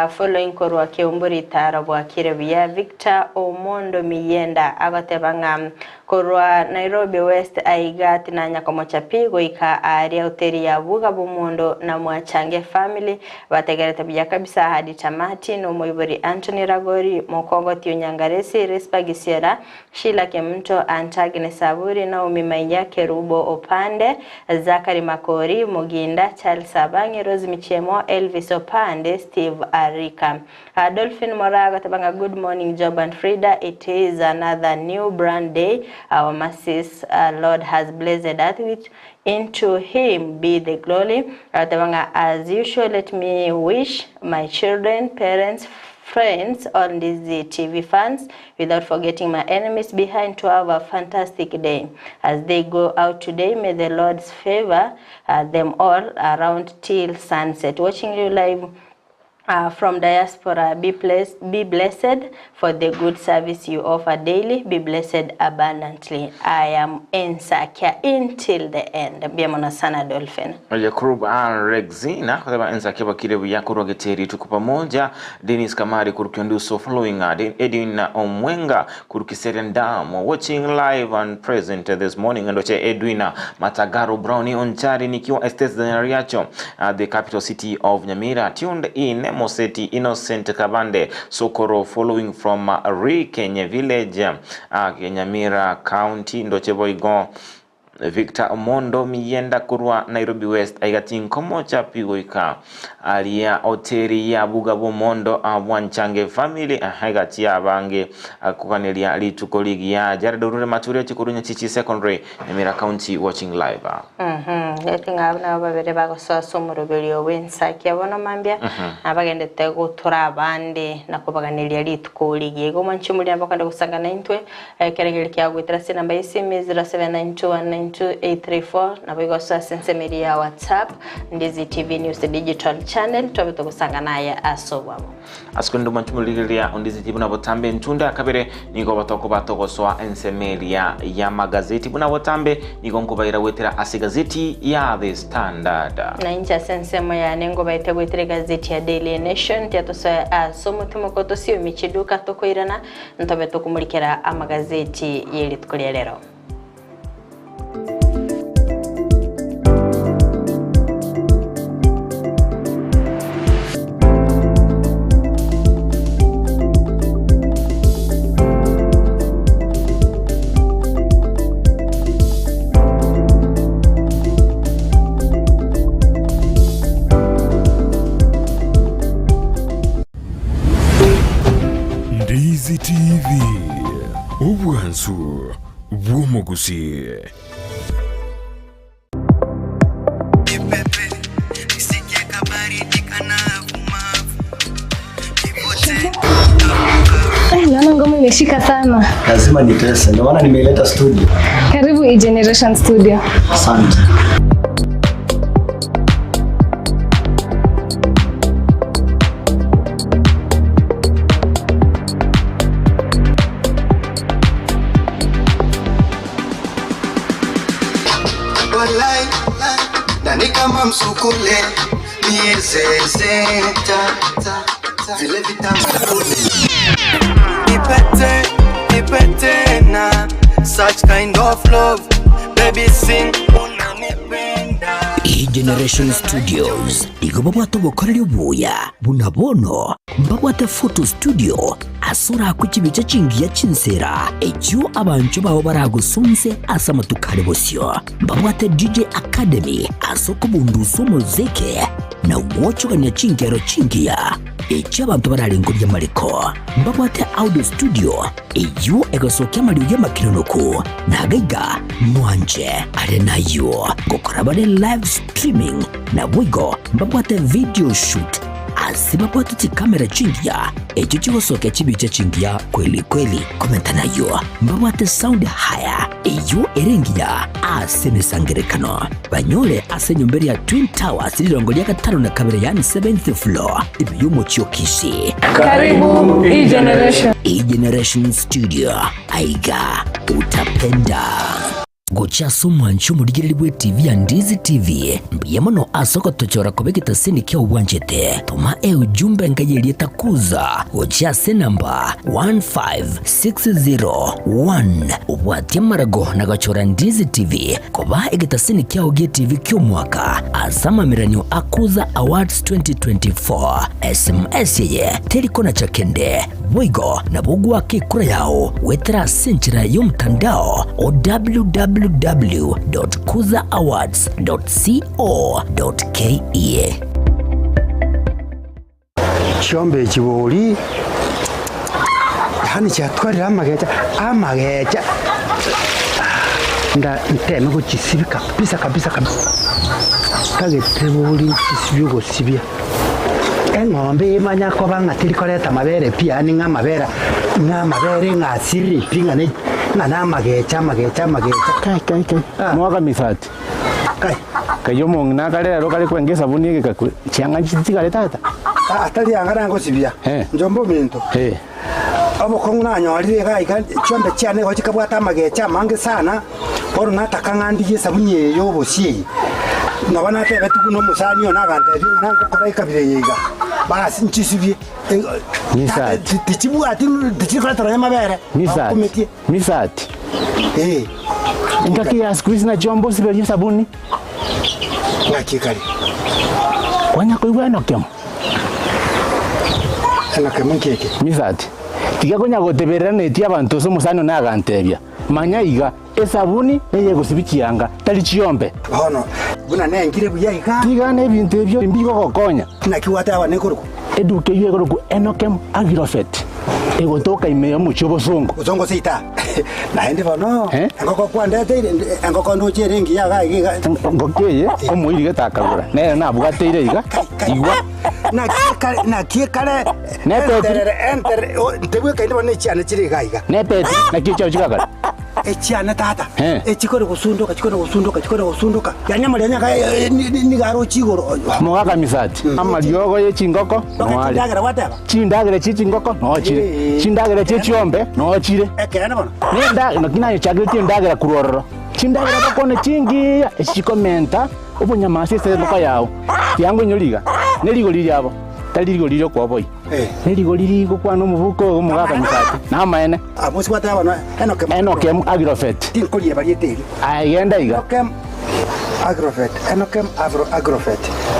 following korwa Keumburi tara bwakire buya Victor Omondo Miyenda agateba ng'a korwa Nairobi West aigati na Nyakomocha P goika aria hoteli ya Buga Bumondo na Mwachange family bategerete buya kabisa hadi tamati no Moibori Anthony Ragori Mokogoti Onyangaresi Rispa Gisiera Sheila Kemto Antagine Saburi Naomi Maiya Kerubo Opande Zakari Makori Muginda Charles Sabangi Rose Michemo Elvis Opande Steve Arika. Dolphin Moraga tabanga good morning Job and Frida, it is another new brand day our mercies Lord has blessed us with, into him be the glory. Tabanga as usual let me wish my children, parents, friends, all Ndizi TV fans, without forgetting my enemies behind to have a fantastic day. As they go out today, may the Lord's favor them all around till sunset. Watching you live from diaspora, be blessed, be blessed for the good service you offer daily, be blessed abundantly. I am Ensakia until the end. Mbuya mono sana Dolphin. Oye Krub and Rexina koteba Ensakia bakire buya korwa Geteri tuko pamoja Dennis Kamari korwa Kionduso following Edwin Omwenga korwa Kiserian Dam watching live and present this morning ndoche Edwin Matagaro Brownie Onchari nikiwa Estates za Nyariacho the capital city of Nyamira tuned in Moseti Innocent Kabande Sokoro following from Rikenye village Nyamira County ndoche boigo Victor Omondo Miyenda korwa Nairobi West aiga tinkomocha pi goika aria oteri ya buga bw'omondo bwanchange family aiga chiabange koganeria rituko rigiya Jared Orure Mature chikorwa Nyachichi Secondary Nyamira County watching live. Gete ng'a abwo nabo babere bagosoa ase omoroberio bw'ensaki ya bono mambia, na bagendete gotora abande na kobaganeria rituko rigiya. Igo mwanche omoria nabo okende gosanga naintwe Ekerengerio kia goetera ase enamba y'esimi 0792192834 naboigo ase ase ensemo eria ya WhatsApp Ndizi TV News Digital Channel tobe togosanga naye ase obwamo. Ase korende omwanche omorigereria o Ndizi TV buna botambe entunda ya kabere nigo batokoba togosoa ensemo eria y'amagazeti buna botambe nigo nkobaira goetera ase egazeti ya The Standard. Na inche ase ensemo yane ngobaete goetera egazeti ya Daily Nation tiatosoe ase omotimoko tosiomi chiduka tokoirana Ntobe tokomorikera amagazeti ye rituko ria rero. Ndizi TV, obwansu bw'omogusii. Eh, naona ngoma imeshika sana. Lazima nitese, ndio maana nimeileta studio. Karibu E-Generation Studio. Asante. Walai, nani kama msukule miezezeta vile vitamu Nipete, nipete na such kind of love baby sing unanipenda E-Generation Studios igo babwate obokoreri obuya buna bono mbabwate photo studio ase orakwe chibicha chingiya chinsera echio abanchwa bao baragosunse ase amatuko are bosio. Mbabwate DJ Academy ase okobundusa omozeke na gwochogania chinkero chingiya echio abanto bararengorie amariko. Mbabwate audio studio eyio egosokia amariogi amakenonoku na agaiga mwanche are nayio ngokora bare live streaming naboigo mbabwate video shoot ase babwate chikamera chingiya echio chigosokia chibicha chingiya kweli kweli. Komenta nayio mbabwate sound haya eyio ere engiya ase emesangerekano. Banyore ase enyomba eria ya Twin Towers rirongo ria gatano na kabere yaani seventh floor ime y'omochie o Kisii. Karibu E-Generation. E-Generation Studio aiga utapenda. Gochia ase omwancho omorigereria bw'etivi ya Ndizi TV, mbuya mono ase ogotochora koba egetaseni kia obwanchete. Toma eujumbe enka y'erieta Kuza gochia ase enamba 15601 obwatie amarago na gochora Ndizi TV koba egetaseni kiao gi'etivi ki'omwaka ase amameranio a Kuza Awards 2024. SMS eye teri konacha kende, boigo nabo ogoaka ekura yao goetera ase enchera y'omotandao o www.kuzaawards.co.ke. Chiombe echi bori, yaani chiatwarire amagecha, amagecha nda nteme gochisibia kabisa kabisa kabisa, ntagete bori nchisibie ogosibia. Eng'ombe emanya koba ng'a teri koreta amabere pi, yaani ng'a amabere ng'a amabere ng'a asirire pi ng'a ne ng'a namagecha amagecha amagecha. Kai kai kai, mwaka misati. Kai. Kai omong'ina akare rero kare kwenga esabuni egekakwe, chianga nchitigare tata. Aa tari anga nangosibia, njomba ominto. Obokong'u nanyorire iga iga, chiombe chiane igo chikabwata amagecha amange sana, bono nataka ng'a ndigie esabuni eye y'obosie eye. Nabo natebetie buna omosani one agantebia ng'a nangokora ekabira eye iga, basi nchisibie, Misati. tichibwati tichiri koreta nonya amabere, Misati. bakumetie. Misati. Eh. Engaki ya siku hizi nachio osiberie esabuni. Ng'aki ekare? Kwanya koigwa enokemo? Enokemo nki eke? Misati. Tiga konya goteberera netie abanto ase omosani one agantebia, Manya iga, esabuni neyegosibia chianga, tari chiombe. Bono, buna nengire buya iga. Tiga nebinto ebio mbigogokonya. Naki gwateba nekorokwa? Eduka eyio ekorokwa Enokem Agrofet, egotoka ime y'omochie obosongo. Bosongo seita. Naende bono, engoko kwandeteire, engoko ndoche ere engiya iga iga iga. Engoko eye omoiri gete akagora, nere nabwateire iga, igwa. Naki ekare Nepetiri. enterere enterere, ntebwekaini bono nechiane chire iga iga. Nepetiri, naki echiao chigakare? Echiane tata, echikore gosundoka, chikore gosundoka, chikore gosundoka, yaani amarianya aka nigo aroche igoro. Mogaka misati, amariogo ye chingoko noo are. Chindagera gwateba? Chindagera chie chingoko noo chire, chindagera chie chiombe noo chire. Ekeene bono. Nenda, naki nayechageretie endagera korwa ororo. Chindagera bakwane chingiya, echi chikomenta obonyama ase engoko yao. Tiango inyore iga, nerigori riabo, tari rigori ri'okoboyia. Nerigori rigokwana omobuko oyo omogaka misati, namaene. Ase gwateba bono, Enokem. Enokem Agrofet. Tinkorieba rieta erio. Aye genda iga. Enokem Agrofet, Enokem Agrofet.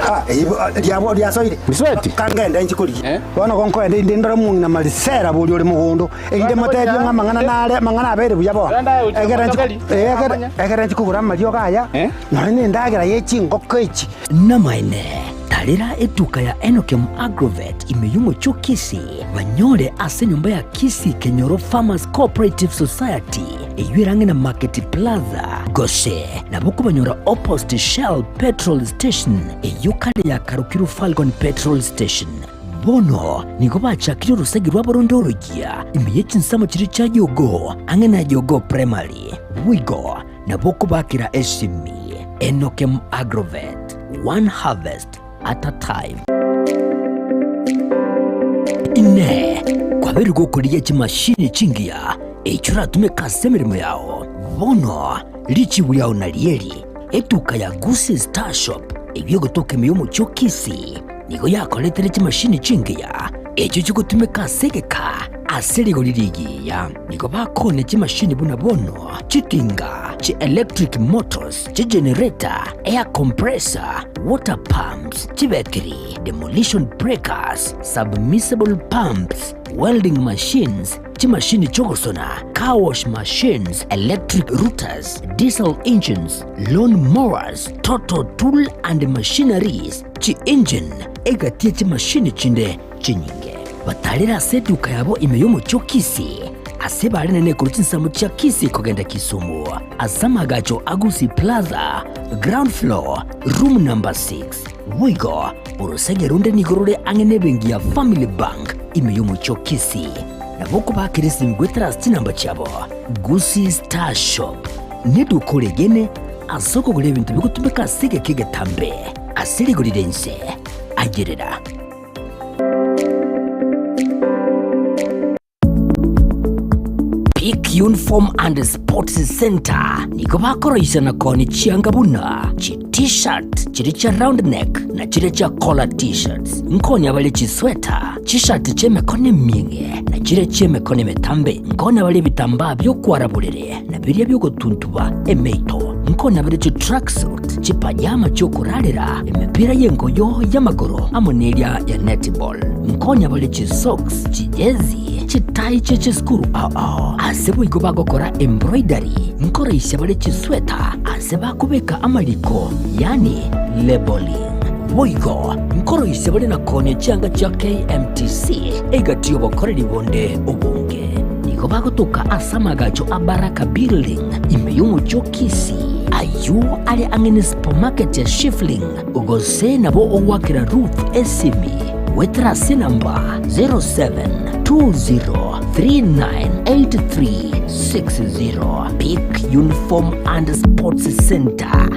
Ah, eyio riabo riasoire. Misweti. Kangende inche korigia. Bono gonkoenda inde ndore omong'ina Marisela boria ore mogondo, erinde motebie ng'a amang'ana nare, amang'ana abeire buya bono. Egere nchi, egere, egere nchi kogora amariogo aya, nonye nendagera ye chingoko echi. Namaene, tarera etuka ya Enokem Agrovet ime y'omochie o Kisii, banyore ase enyomba ya Kisii Kenyoro Farmers Cooperative Society, eyio ere ang'e na Market Plaza, gose nabo okobanyora opposite Shell Petrol Station, eyio kare yakarokirwe Falcon Petrol Station. Bono nigo bachakire orosegi rwabo ronde oroyia ime ye chinsemo chiria chia Jogoo ang'e na Jogoo Primary. Boigo nabo okobakera esimi Enokem Agrovet, one harvest at a time. Inee! Kwabeire gokorigia chimashini chingiya echio oratumeke ase emeremo yao? Bono richibu riao narieri, etuka ya Gusii Star Shop eyio egotoka ime y'omochie o Kisii, nigo yakoretire chimashini chingiya echio chigotumeka ase egeka ase rigori rigiya. Nigo bakonya chimashini buna bono chitinga, chi-electric motors, chigenerator, air compressor, water pumps, chibetiri, demolition breakers, submersible pumps, welding machines, chimashini chi'ogosona, car wash machines, electric routers, diesel engines, lawn mowers, total tool and machineries, chi-engine, egati ye chimashini chinde chinyinge. Batarire ase eduka yabo ime y'omochie o Kisii, ase barenene korwa chinsemo chia Kisii kogenda Kisumu, ase amagacho a Gusii Plaza, ground floor, room number 6. Boigo, orosege ronde nigo rore ang'e nebenki ya Family Bank ime y'omochie o Kisii. Nabo okobakera esimi goetera ase chinamba chiabo. Gusii Star Shop neduka oregene ase okogora ebinto bigotumeka ase egeka egetambe ase rigori ri'ense. Ayerera. Peak Uniform and Sports Center nigo bakoroisia na koonia chianga buna chi T-shirt chiria chia round neck na chiria chia collar T-shirts. Nkoonia bare chisweta, chishati chi'emekono emieng'e na chiria chi'emekono emetambe. Nkoonia bare ebitambaa bi'okwara borere na biria bi'ogotuntuba emeito. Nkoonia bare chitracksuit, chipajama chi'okorarera, emepira y'engoyo y'amagoro amo neria ya netball. Nkonya bare chisocks, chijezi, chitai chie chisukuru ao ao. Ase boigo bagokora embroidery, nkoroisia bare chisweta ase bakobeka amariko, yaani labelling. Boigo nkoroisia bare na koonia chianga chia KMTC egati y'obokoreri bonde obonge. Nigo bagotoka ase amagacho a Baraka Building ime y'omochie o Kisii, ayio are ang'e ne supermarket ya Shifling, gose nabo ogoakera Ruth esimi. goetera ase enamba 0720398360. Peak Uniform and Sports Centre.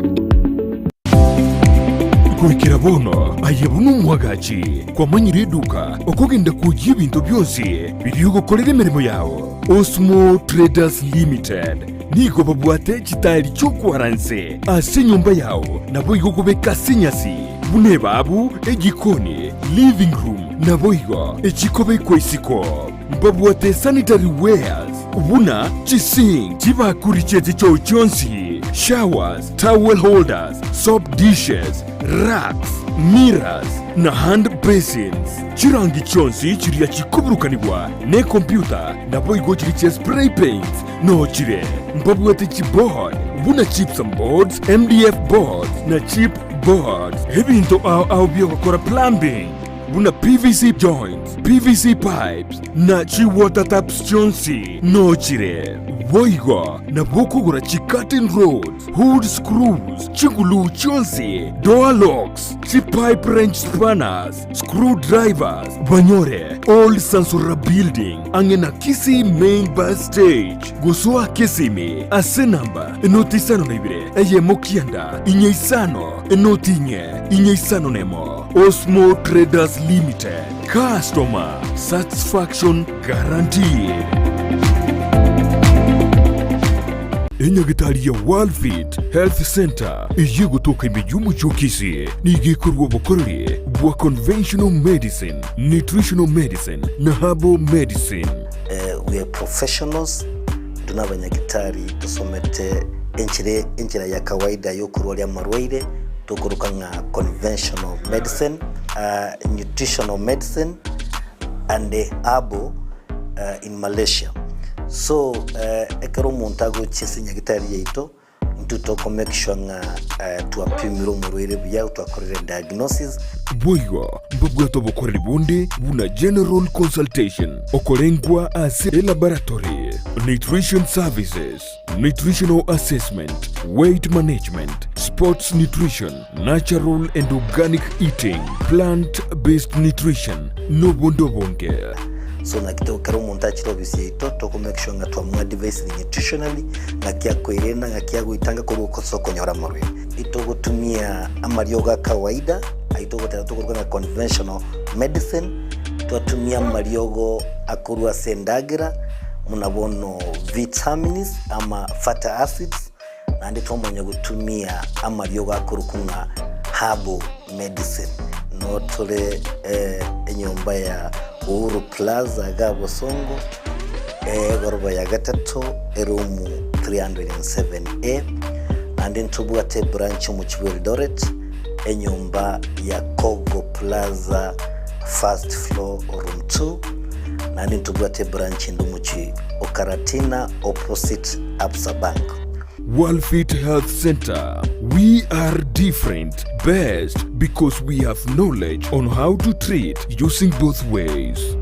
Goikera bono aye buna omwagachi kwamanyire eduka okogenda kwoyia ebinto bionsi biria ogokorera emeremo yao. Osmo Traders Limited nigo babwate chitaeri chi'okwara nse ase enyomba yao naboigo kobeka ase enyasi buna ebabu, ejikoni, living room naboigo echikobekwa isiko. Mbabwate sanitary wares buna chisink, chibakuri chi'echichoo chionsi, showers, towel holders, soap dishes, racks, mirrors, na hand basins. Chirangi chionsi chiria chikoburukanigwa nekompyuta naboigo chiria chia spray paints noo chire. Mbabwate chiboard buna gypsum boards, MDF boards, na chip boards. Ebinto ao ao biogokora plumbing buna PVC joints, PVC pipes, na chi-water taps chionsi noo chire. Boigo nabo okogora chi-curtain rods, hood screws, chiguluu chionsi, door locks, chi-pipe wrench spanners, screw drivers, banyore Old Sansura Building ang'e na Kisii Main Bus Stage. Gosoa Kisimi ase enamba enoti isano na ibere eyemo kianda inye isano enoti inye inye isano nemo. Osmo Traders Limited, customer satisfaction guaranteed. Enyagitari ya Worldfit Health Center eyio egotoka ime y'omochie o Kisii nigo ekorua obokoreri bwa conventional medicine, nutritional medicine na herbal medicine. We are professionals, intwe nabanyagitari tosomete enchera enchera ya kawaida yokorwaria amarwaire tokoroka ng'a conventional medicine, nutritional medicine and herbal in Malaysia. So ekero omonto agochia ase enyagitari yaito, intwe toko make sure ng'a twapimire omorwaire buya, twakorire diagnosis. Boigo mbabwate obokoreri bonde buna general consultation, okorengwa ase elaboratory, nutrition services, nutritional assessment, weight management, sports nutrition, natural and organic eating, plant based nutrition, nobonde obonge. So naki to ekero omonto achire ofisi yaito toko make sure ng'a twamoadvisire nutritionally ng'aki akoerenda ng'aki agoetanga korwa ase okonyora amarwaire. Itogotumia amariogo a kawaida ayio togoteba tokoruga ng'a conventional medicine, twatumia amariogo akorwa ase endagera buna bono vitamins ama fatty acids, naende twamanya gotumia amariogo akorokwa ng'a herbal medicine. Noo tore enyomba ya Uhuru Plaza iga Bosongo, egoroba ya gatato, eroom 307A, naende ntobwate ebranch omochie bwa Eldoret, enyomba ya Kogo Plaza first floor room 2, naende ntobwate ebranch ende omochie o Karatina opposite Absa Bank. Worldfit Health Center, we are different, best because we have knowledge on how to treat using both ways.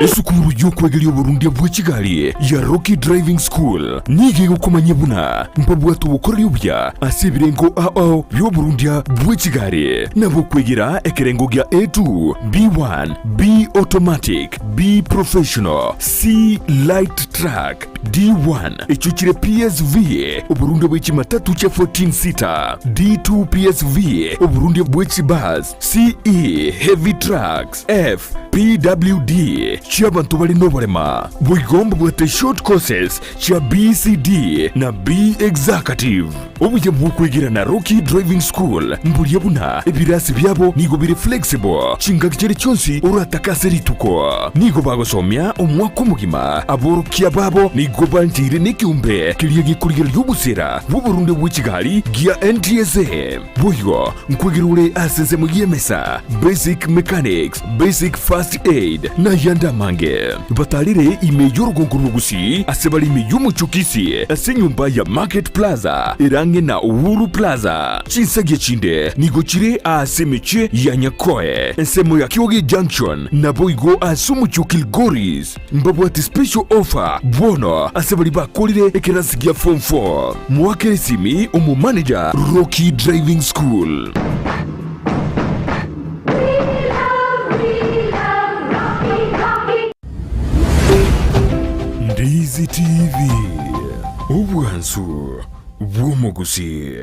Esukuru y'okwegeria oborundia bwe chigari ya Rocky Driving School nigo egokomanyia buna mbabwate obokoreri obuya ase ebirengo ao bi'oborundia bwe chigari, nabo okwegera ekerengo gia A2, B1, B Automatic, B Professional, C Light Truck, D1 echio chire PSV, oborundia bwe chimatatu chia 14 seater, D2 PSV, oborundia bwe chibus, CE Heavy Trucks, F PWD chi'abanto bare noborema. Boigo mbabwate short courses chia BCD na B Executive. Obuya bw'okwegera na Rocky Driving School mboria buna ebirasi biabo nigo bire flexible chingaki chiria chionsi oratake ase rituko. Nigo bagosomia omwaka omogima. Aborokia babo nigo bancheire nekeombe keria gekorigereria obosera bw'oborunde bwe chigari gia NTSA. Boigo nkwegera ore ase ensemo y'emesa, basic mechanics, basic first aid, na ayande amange. Batarire ime y'orogongo rw'Ogusii ase bare ime y'omochie o Kisii ase enyomba ya Market Plaza erang'e. ang'e na Uhuru Plaza. Chinsagia chinde nigo chire ase emechie ya Nyakoe, ensemo ya Kioge Junction, naboigo ase omochie o Kilgoris. Mbabwate special offer bono ase baria bakorire ekerasi gia form 4. Moakere esimi omomanager Rocky Driving School. Ndizi TV, obwansu bw'omogusii.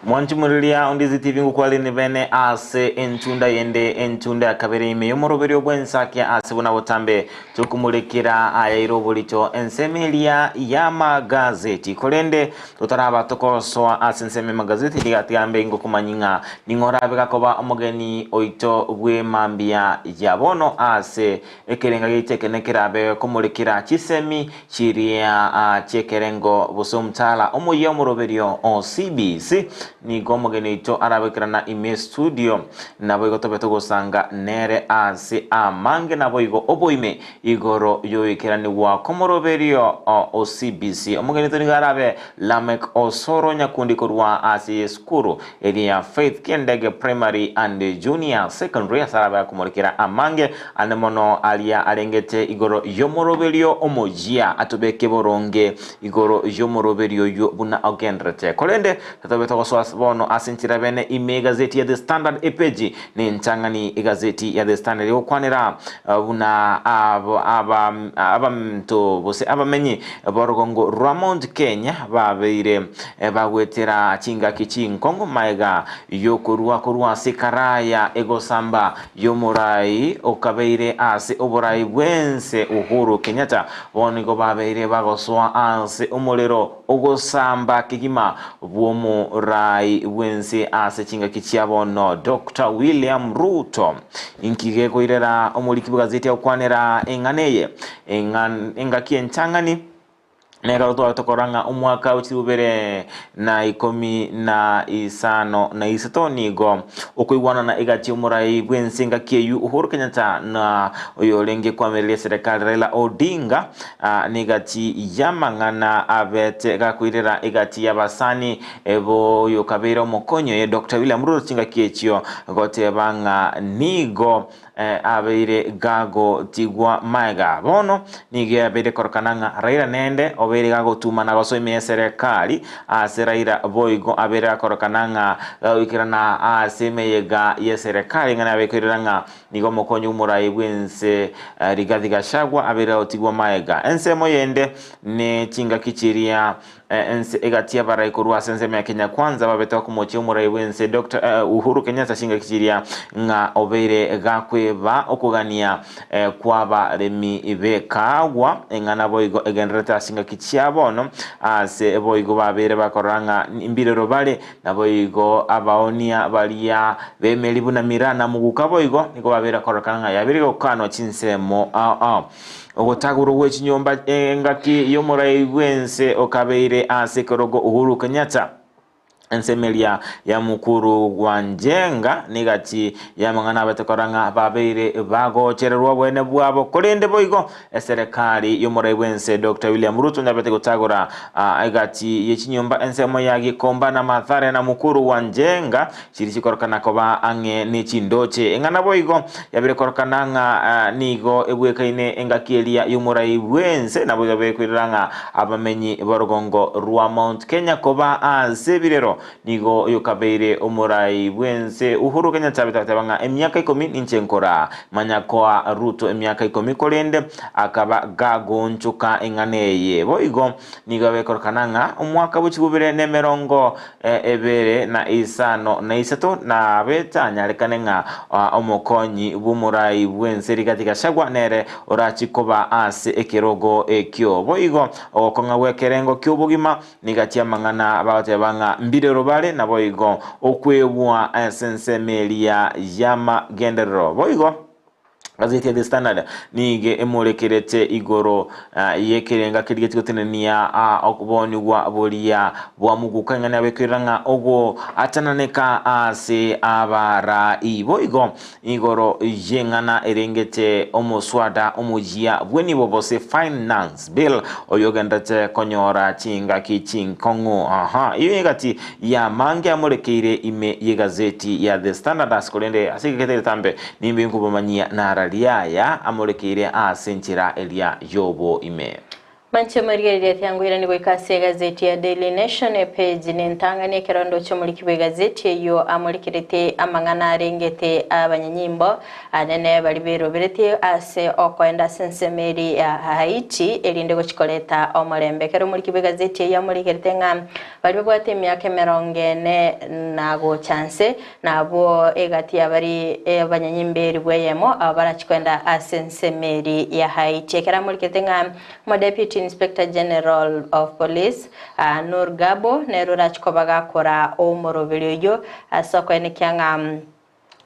Mwanchimuriria ondizi TV ngukwali ni bene ase entunda yende entunda ya kabere ime yomoroberio bwensake ase buna botambe tokomorekera ayaire oborito ensemo eria y'amagazeti korende totaraba tokosoa ase ensemo y'amagazeti riga tigambe ngokomanya ng'a ning'o orabe gakoba omogeni oito bw'emambia ya bono ase ekerenga giaito eke nekerabe komorekera chisemi chiria ah, chiekerengo gose omotala omoyia omoroberio o CBC nigo omogeni oito arabekerana ime studio Naboigo tobe togosanga nere ase amange naboigo oboime igoro y'oikeranigwa kw'omoroberio o CBC. Omogeni oito nigo arabe Lameck Osoro Nyakundi korwa ase esukuru eria ya Faith Kendege Primary and Junior Secondary ase arabe akomorekera amange ande mono aria arengete igoro y'omoroberio omoyia atobeke boronge igoro y'omoroberio oyio buna ogenderete. Korende Tobe togosoa bono ase enchera bene ime egazeti ya The Standard epeji nentang'ani egazeti ya The Standard egokwanera buna abanto gose abamenyi b'orogongo rwa Mount Kenya babeire bagwetera chingaki chinkong'u maega y'okorua korwa ase ekaraya egosamba y'omorai okabeire ase oborai bw'ense Uhuru Kenyatta. Bono nigo babeire bagosoa ase omorero Ogosamba kegima bw'omoraai bw'ense ase chingaki chia bono Doctor William Ruto. Inki gekoirera omoriki bw'egazeti agokwanera eng'ana eye? Engaki entang'ani nekero tware tokora ng'a omwaka o chirubere na ikomi na isano na isato nigo okoigwanana egati y'omorai bw'ense engaki eyio Uhuru Kenyatta na oyorenge koamereria eserekari Raila Odinga Aa negati y'amang'ana abete gakoirera egati y'abasani b'oyokabeire omokonyi oye Doctor William Ruto chingaki echio goteba ng'a nigo abeire gagotigwa maega. Bono nigo yabeire korokana ng'a Raila nende obeire gagotuma na gosoa ime y'eserekari ase Raila boigo abeire gakorokana ng'a gagoikerana ase emeyega y'eserekari ng'a nabe koirera ng'a Nigo omokonyi bw'omorai bw'ense Rigathi Gachagua abeire agotigwa magega. Ensemo yende ne chingaki chiria ense egati y'abarai korwa ase ensemo ya Kenya Kwanza babete bakomochia omorai bw'ense Doctor Uhuru Kenyatta chingaki chiria ng'a obeire gakweba okogania kw'abaremi b'ekaagwa eng'ana boigo egendererete ase chingaki chia bono ase boigo babeire bakorora ng'a mbirero bare Naboigo abaoonia baria b'emeri buna Mira na Muguka boigo nigo babeire kororekana ng'a yabeire gokanwa chinsemo ao ao. Ogotagorwa gwe chinyomba engaki y'omorai bw'ense okabeire ase ekerogo Uhuru Kenyatta. Ensemo eria ya Mukuru wa Njenga negati y'amang'ana abete korora ng'a babeire bagochererwa oboene bwabo korende boigo Eserekari y'omorai bw'ense Doctor William Ruto nyabete gotagora egati ye chinyomba ensemo ya Gikomba na Mathare na Mukuru wa Njenga chiri chikorokana koba ang'e ne chindoche. Eng'ana boigo yabire korokana ng'a nigo ebwekaine engaki eria y'omorai bw'ense naboigo yabire koirera ng'a abamenyi b'orogongo rwa Mount Kenya koba ase ebirero Nigo oyokabeire omorai bw'ense Uhuru Kenyatta abete agateba ng'a emiaka ikomi ninche nkora manya koa Ruto emiaka ikomi korende akaba gagoonchoka eng'ana eye. Boigo nigo abekorokana ng'a omwaka bwe chigubire na emerongo ebere na isano na isato nabete anyarekane ng'a omokonyi bw'omorai bw'ense Rigathi Gachagua nere orachi koba ase ekerogo ekio. Boigo ogokong'a gw'ekerengo ki'obogima Nigo chi'amang'ana bagoteba ng'a mbirero bare, naboigo okwebwa ase ensemo eria y'amagenderero. Boigo Gazeti ya The Standard nigo emorekerete igoro y'ekerenga keria getigotenenia okobonigwa boria bwa moguka ing'ana yabekerera ng'a ogoatananeka ase abarai. Boigo igoro y'eng'ana erengete omoswada omoyia bw'enibo bose Finance Bill oyogenderete konyora chingaki chinkong'u. Aha, eyio egati y'amange amorekeire ime y'egazeti ya The Standard ase korende ase egeka egetambe Nimbe nkobamanyia nararia aya amorekeire ase enchera eria y'oboime. Manche morigereria tiangoirani goika ase egazeti ya Daily Nation epeji nentang'ani ekero ndoche omoriki bw'egazeti eyio amorekerete amang'ana arengete abanyanyimbo anene baria beroberetie ase okoenda ase ensemo eria ya Haiti erinde gochi koreta omorembe. Ekero omoriki bw'egazeti eyio amorekerete ng'a baria babwate emiaka emerongo ene na gocha nse Nabwo egati y'abari abanyanyimba elifu eyemo aba barachie koenda ase ensemo eri ya Haiti. Ekero amorikete ng'a Omodeputy Inspector General of Police, Noor Gabo, nere orachie koba gakora omoroberi oyio ase okoenekia ng'a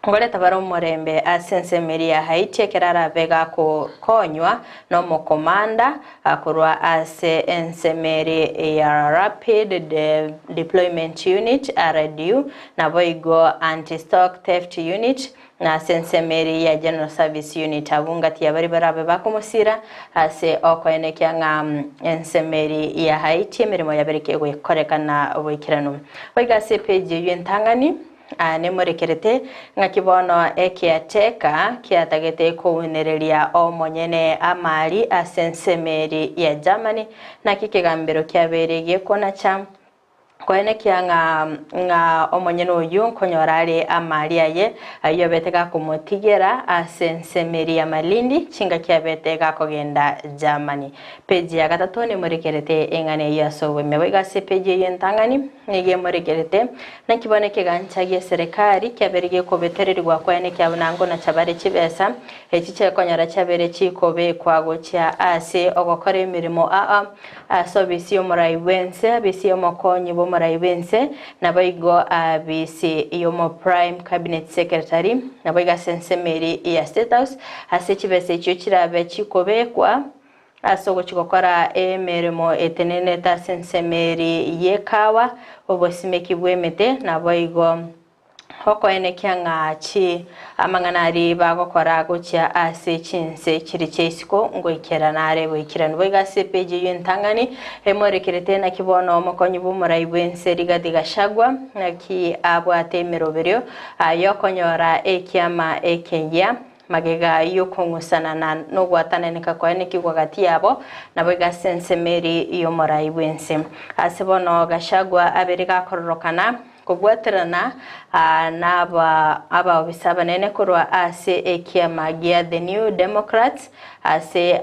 ngoreta bare omorembe ase ensemo eri ya Haiti ekero arabe gakokonywa nomokomanda Korwa ase ensemo ere ya Rapid Deployment Unit, RDU, naboigo Anti-Stock Theft Unit, na ase ensemo ere ya General Service Unit. Abwo ngati ya baria barabe bakomosira ase okoenekia ng'a ensemo ere ya Haiti emeremo yabere kegokorekana boikeranu. Boigo ase epeji eyio entang'ani. Aa nemorekerete, ng'aki bono ekiateka kiatagete kounereria omonyene amari ase ensemo eri ya Germany, naki ekegambero kiabeire gekonacha koenekia ng'a ng'a omonyene oyio nkonyora are amari aye ayio abete gakomotigera ase ensemo eri ya Malindi chingaki abete gakogenda Germany. Peji ya gatato nemorekerete eng'ana eyio ase oboime. Boigo ase epeji eyio entang'ani nigo emorekerete Naki bono ekegancha gi'eserekari kiabeire gekobetererigwa kwene kia buna ngonacha bare chibesa echi chiekonyora chiabeire chikobekwa gochia ase ogokora emeremo aa ase obisi y'omorai bw'ense, abisi y'omokonyi bw'omorai bw'ense, naboigo abisi y'omo prime cabinet secretary, naboigo ase ensemo eria ya State House ase chibesa echio chirabe chikobekwa. Ase ogochia gokora emeremo etenenete ase ensemo eri y'ekawa, obosimeki bw'emete, naboigo okoenekia ng'a chi amang'ana aria bagokora gochia ase chinse chiria chia isiko ngoikerana are goikeranu. Boigo ase epeji eyio entang'ani emorekerete naki bono omokonyi bw'omorai bw'ense Rigathi Gachagua naki abwate emeroberio y'okonyora ekiama ekeyia. Magega y'okong'usanana nogwatananeka kwaye nekigwa gati yabo, naboigo ase ensemo eri y'omorai bw'ense. Ase bono Gachagua abere gakororokana kobwaterana naba abaobisa abanene korwa ase ekiama gia The New Democrats ase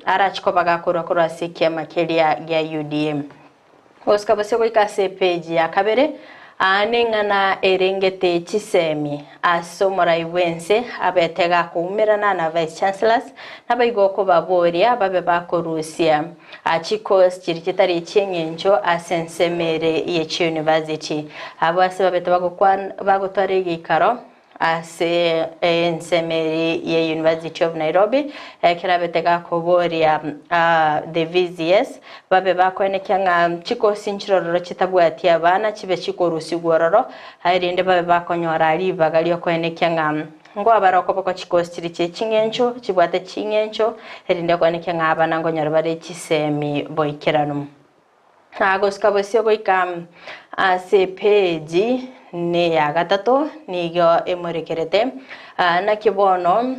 arache koba gakorwa korwa ase ekiama keria gia UDA. Gosika bosio goika ase epeji ya kabere, aa neng'ana erengete chisemi ase omorai bw'ense abete gakoumerana na vice chancellors naboigo okobaboria babe bakorusia chicourse chiria chitari echieng'encho ase ensemo ere ye chiuniversity. Abwo ase babete bagotwara egeikaro Ase ensemo eri ye University of Nairobi, ekero abete gakoboria the VCS babe bakoenekia ng'a chikosi nchirororo chitabwati abana chibe chikorusigwa ororo, erinde babe bakonyora ribaga riokoenekia ng'a ngwabare okoboko chikosi chiria chie ching'encho chibwate ching'encho, erinde koenekia ng'a abana nkonyora bare chisemi boikeranu. Na gosika bosio goika ase epeji neya gatato nigo emorekerete. Naki bono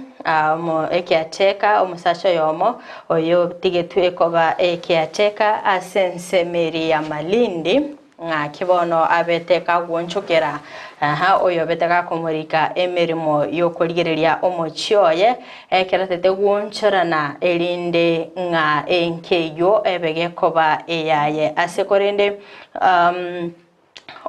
ekiateka omosacha oyomo oyotigetwe koba ekiateka ase ensemo eria ya Malindi, Ng'aki bono abete kagwonchokera, aha, oyobete gakomorika emeremo y'okorigereria omochie oye, ekero tete gwonchorana, erinde ng'a enka eyio ebe gekoba eyaye. Ase korende um,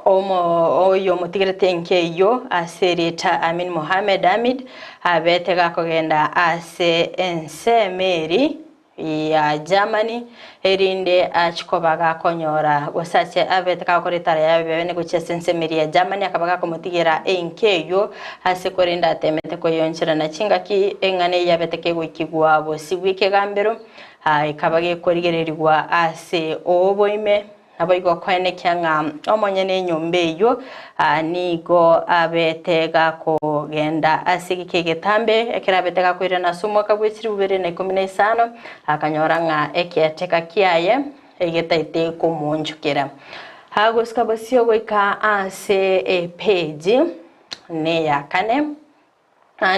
omo oyomotigerete enka eyio ase erieta Amin Mohamed Amid abete gakogenda ase ensemo eri. ya Germany, erinde achie koba gakonyora gose ache abete gakora etara yaye bene gochia ase ensemo eria ya Germany, akaba gakomotigera enka eyio ase korende atemete koyoncherana chingaki eng'ana eyio yabete kegoikigwa bosio bw'ekegambero, ekaba gekorigererigwa ase oboime. Naboigo koenekia ng'a omonyene enyomba eyio nigo abete gakogenda ase egeka egetambe, ekero abete gakoirana ase omwaka bwe chilifu bibere na ikomi na isano, akanyora ng'a ekiateka kiaye egetaete komoonchokera. Agosika bosio goika ase epeji neya kane.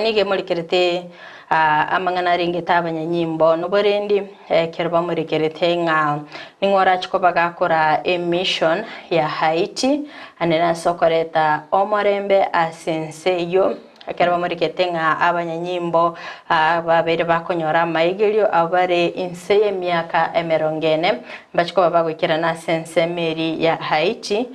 Nigo emorikerete amang'ana arengete abanyanyimbo noborendi, ekero bamorekerete ng'a ning'o orache koba gakora emission ya Haiti, ande nase okoreta omorembe ase ense eyio, ekero bamorekete ng'a abanyanyimbo babeire bakonyora amaigerio abwo bare inse y'emiaka emerongo ene, mbache koba bagoikerana ase ensemo eria ya Haiti.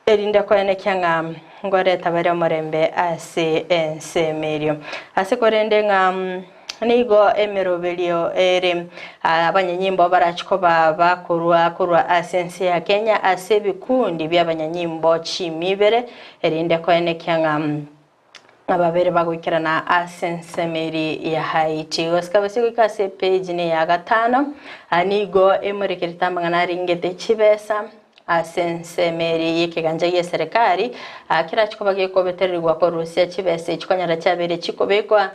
Erinde koenekia ng'a ngoreta bare omorembe ase ensemo erio. Ase korende ng'a nigo emeroberio ere abanyanyimbo barache koba bakorwa korwa ase ense ya Kenya ase ebikundi bi'abanyanyimbo chimibere, erinde koenekia ng'a Ababere bagoikerana ase ensemo eria ya Haiti. Gosika gose goika ase epeji ne ya gatano, nigo emorekerete amang'ana arengete chibesa ase ensemo eria y'ekegancha gi'eserekari, kerache koba gekobetererigwa korusia chibesa echi konyora chiabeire chikobekwa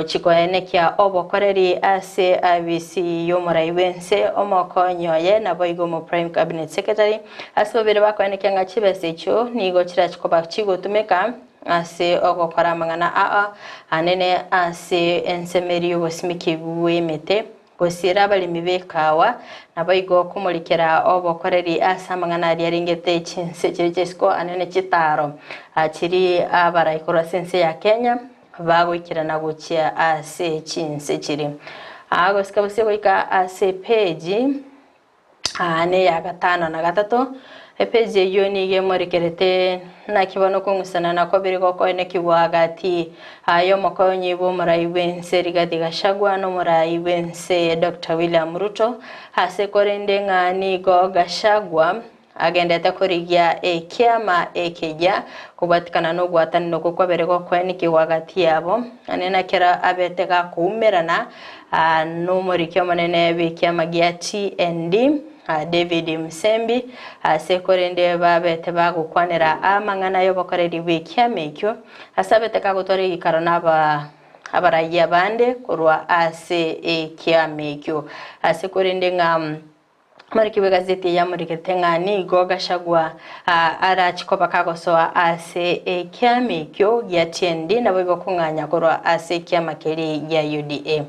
chikoenekia obokoreri ase abisi y'omorai bw'ense, omokonyi oye, naboigo omo Prime Cabinet Secretary. Ase babere bakoenekia ng'a chibesa echio nigo chirache koba chigotumeka Ase ogokora amang'ana aa anene ase ensemeri y'obosimeki bw'emete, gosiira abaremi b'ekawa, naboigo komorikera obokoreri ase amang'ana aria arengete chinse chiria chi'isiko anene chitaaro chiria abarai korwa ase ense ya Kenya bagoikerana gochia ase chinse chiria. Aa gosika gose goika ase epeji Aa neya gatano na gatato, epeji eyio nigo emorekerete naki bono okong'usanana kobere gokoenekigwa gati y'omokonyi bw'omorai bw'ense Rigathi Gachagua na omorai bw'ense Doctor William Ruto ase korende ng'a nigo Gachagua agendete korigia ekiama ekeyia kobwatikana nogwatanana okwo kwabere gokoenekigwa gati yabo ane na kero abete gakoumerana Nomoriki omonene bw'ekiama gia TND, David Musembi, ase korende babete bagokwanera amang'ana y'obokoreri bw'ekiama ekio, ase abete kagotwara egekaro na abarayia bande korwa ase ekiama ekio. Ase korende ng'a Omoriki bw'egazeti eye amorigete ng'a nigo Gachagua arache koba kagosoa ase ekiama ekio gia TND naboigo kong'anya korwa ase ekiama keria gia UDA.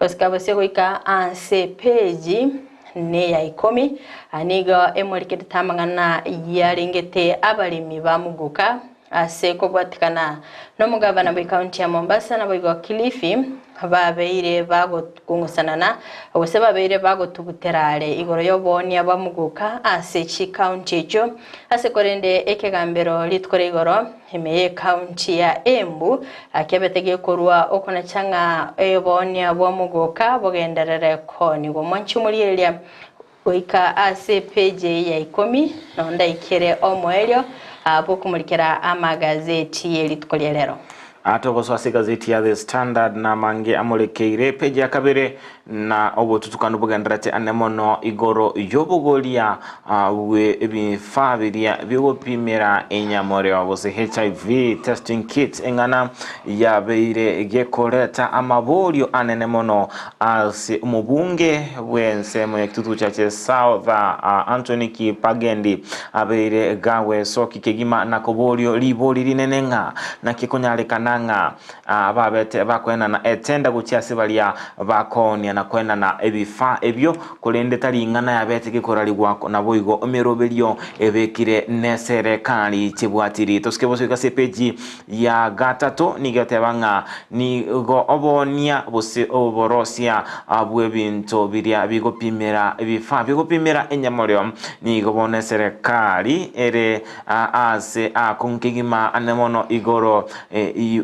Gosika bosio goika ase epeji neya ikomi nigo emorikerete amang'ana yarengete abaremi ba Muguka Ase kobwatikana nomogabana bw'ekaunti ya Mombasa naboigo Kilifi babeire bagokung'usanana gose babeire bagotugutera are igoro y'oboonia bwa mogoka ase chikaunti echio ase korende ekegambero rituko ria igoro ime y'ekaunti ya Embu kiabete gekorua okonacha ng'a oboonia bwa mogoka bogenderere koonigwa. Mwanche omorieria Goika ase epeji eye ya ikomi, nondaikere omoerio bw'okomorikera amagazeti ye rituko ria rero. Togosoa ase egazeti ya The Standard na amange amorekeire epeji ya kabere na obotutukanu bogendererete ane mono igoro y'obogoria bwe ebifaa biria biogopimera enyamoreo gose HIV testing kits eng'ana yabeire gekoreta amaborio anene mono Ase omobunge bw'ensemo ya Kitutu Chache South, Anthony Kipagendi abeire gagwesokia kegima na koborio ribori rinene ng'a naki konyarekana ng'a babete bakoenana etenda gochia ase baria bakoonia na koenana ebifaa ebio korende tari ing'ana yabete gekorarigwa naboigo emeroberio ebekire neserekari chebwatiri. Tosike bosoika ase epeji Ya gatato nigo eteba ng'a nigo oboonia gose oborosia bw'ebinto biria bigopimera ebifaa bigopimera enyamoreo nigo bono eserekari ere ase akong'u kegima ane mono igoro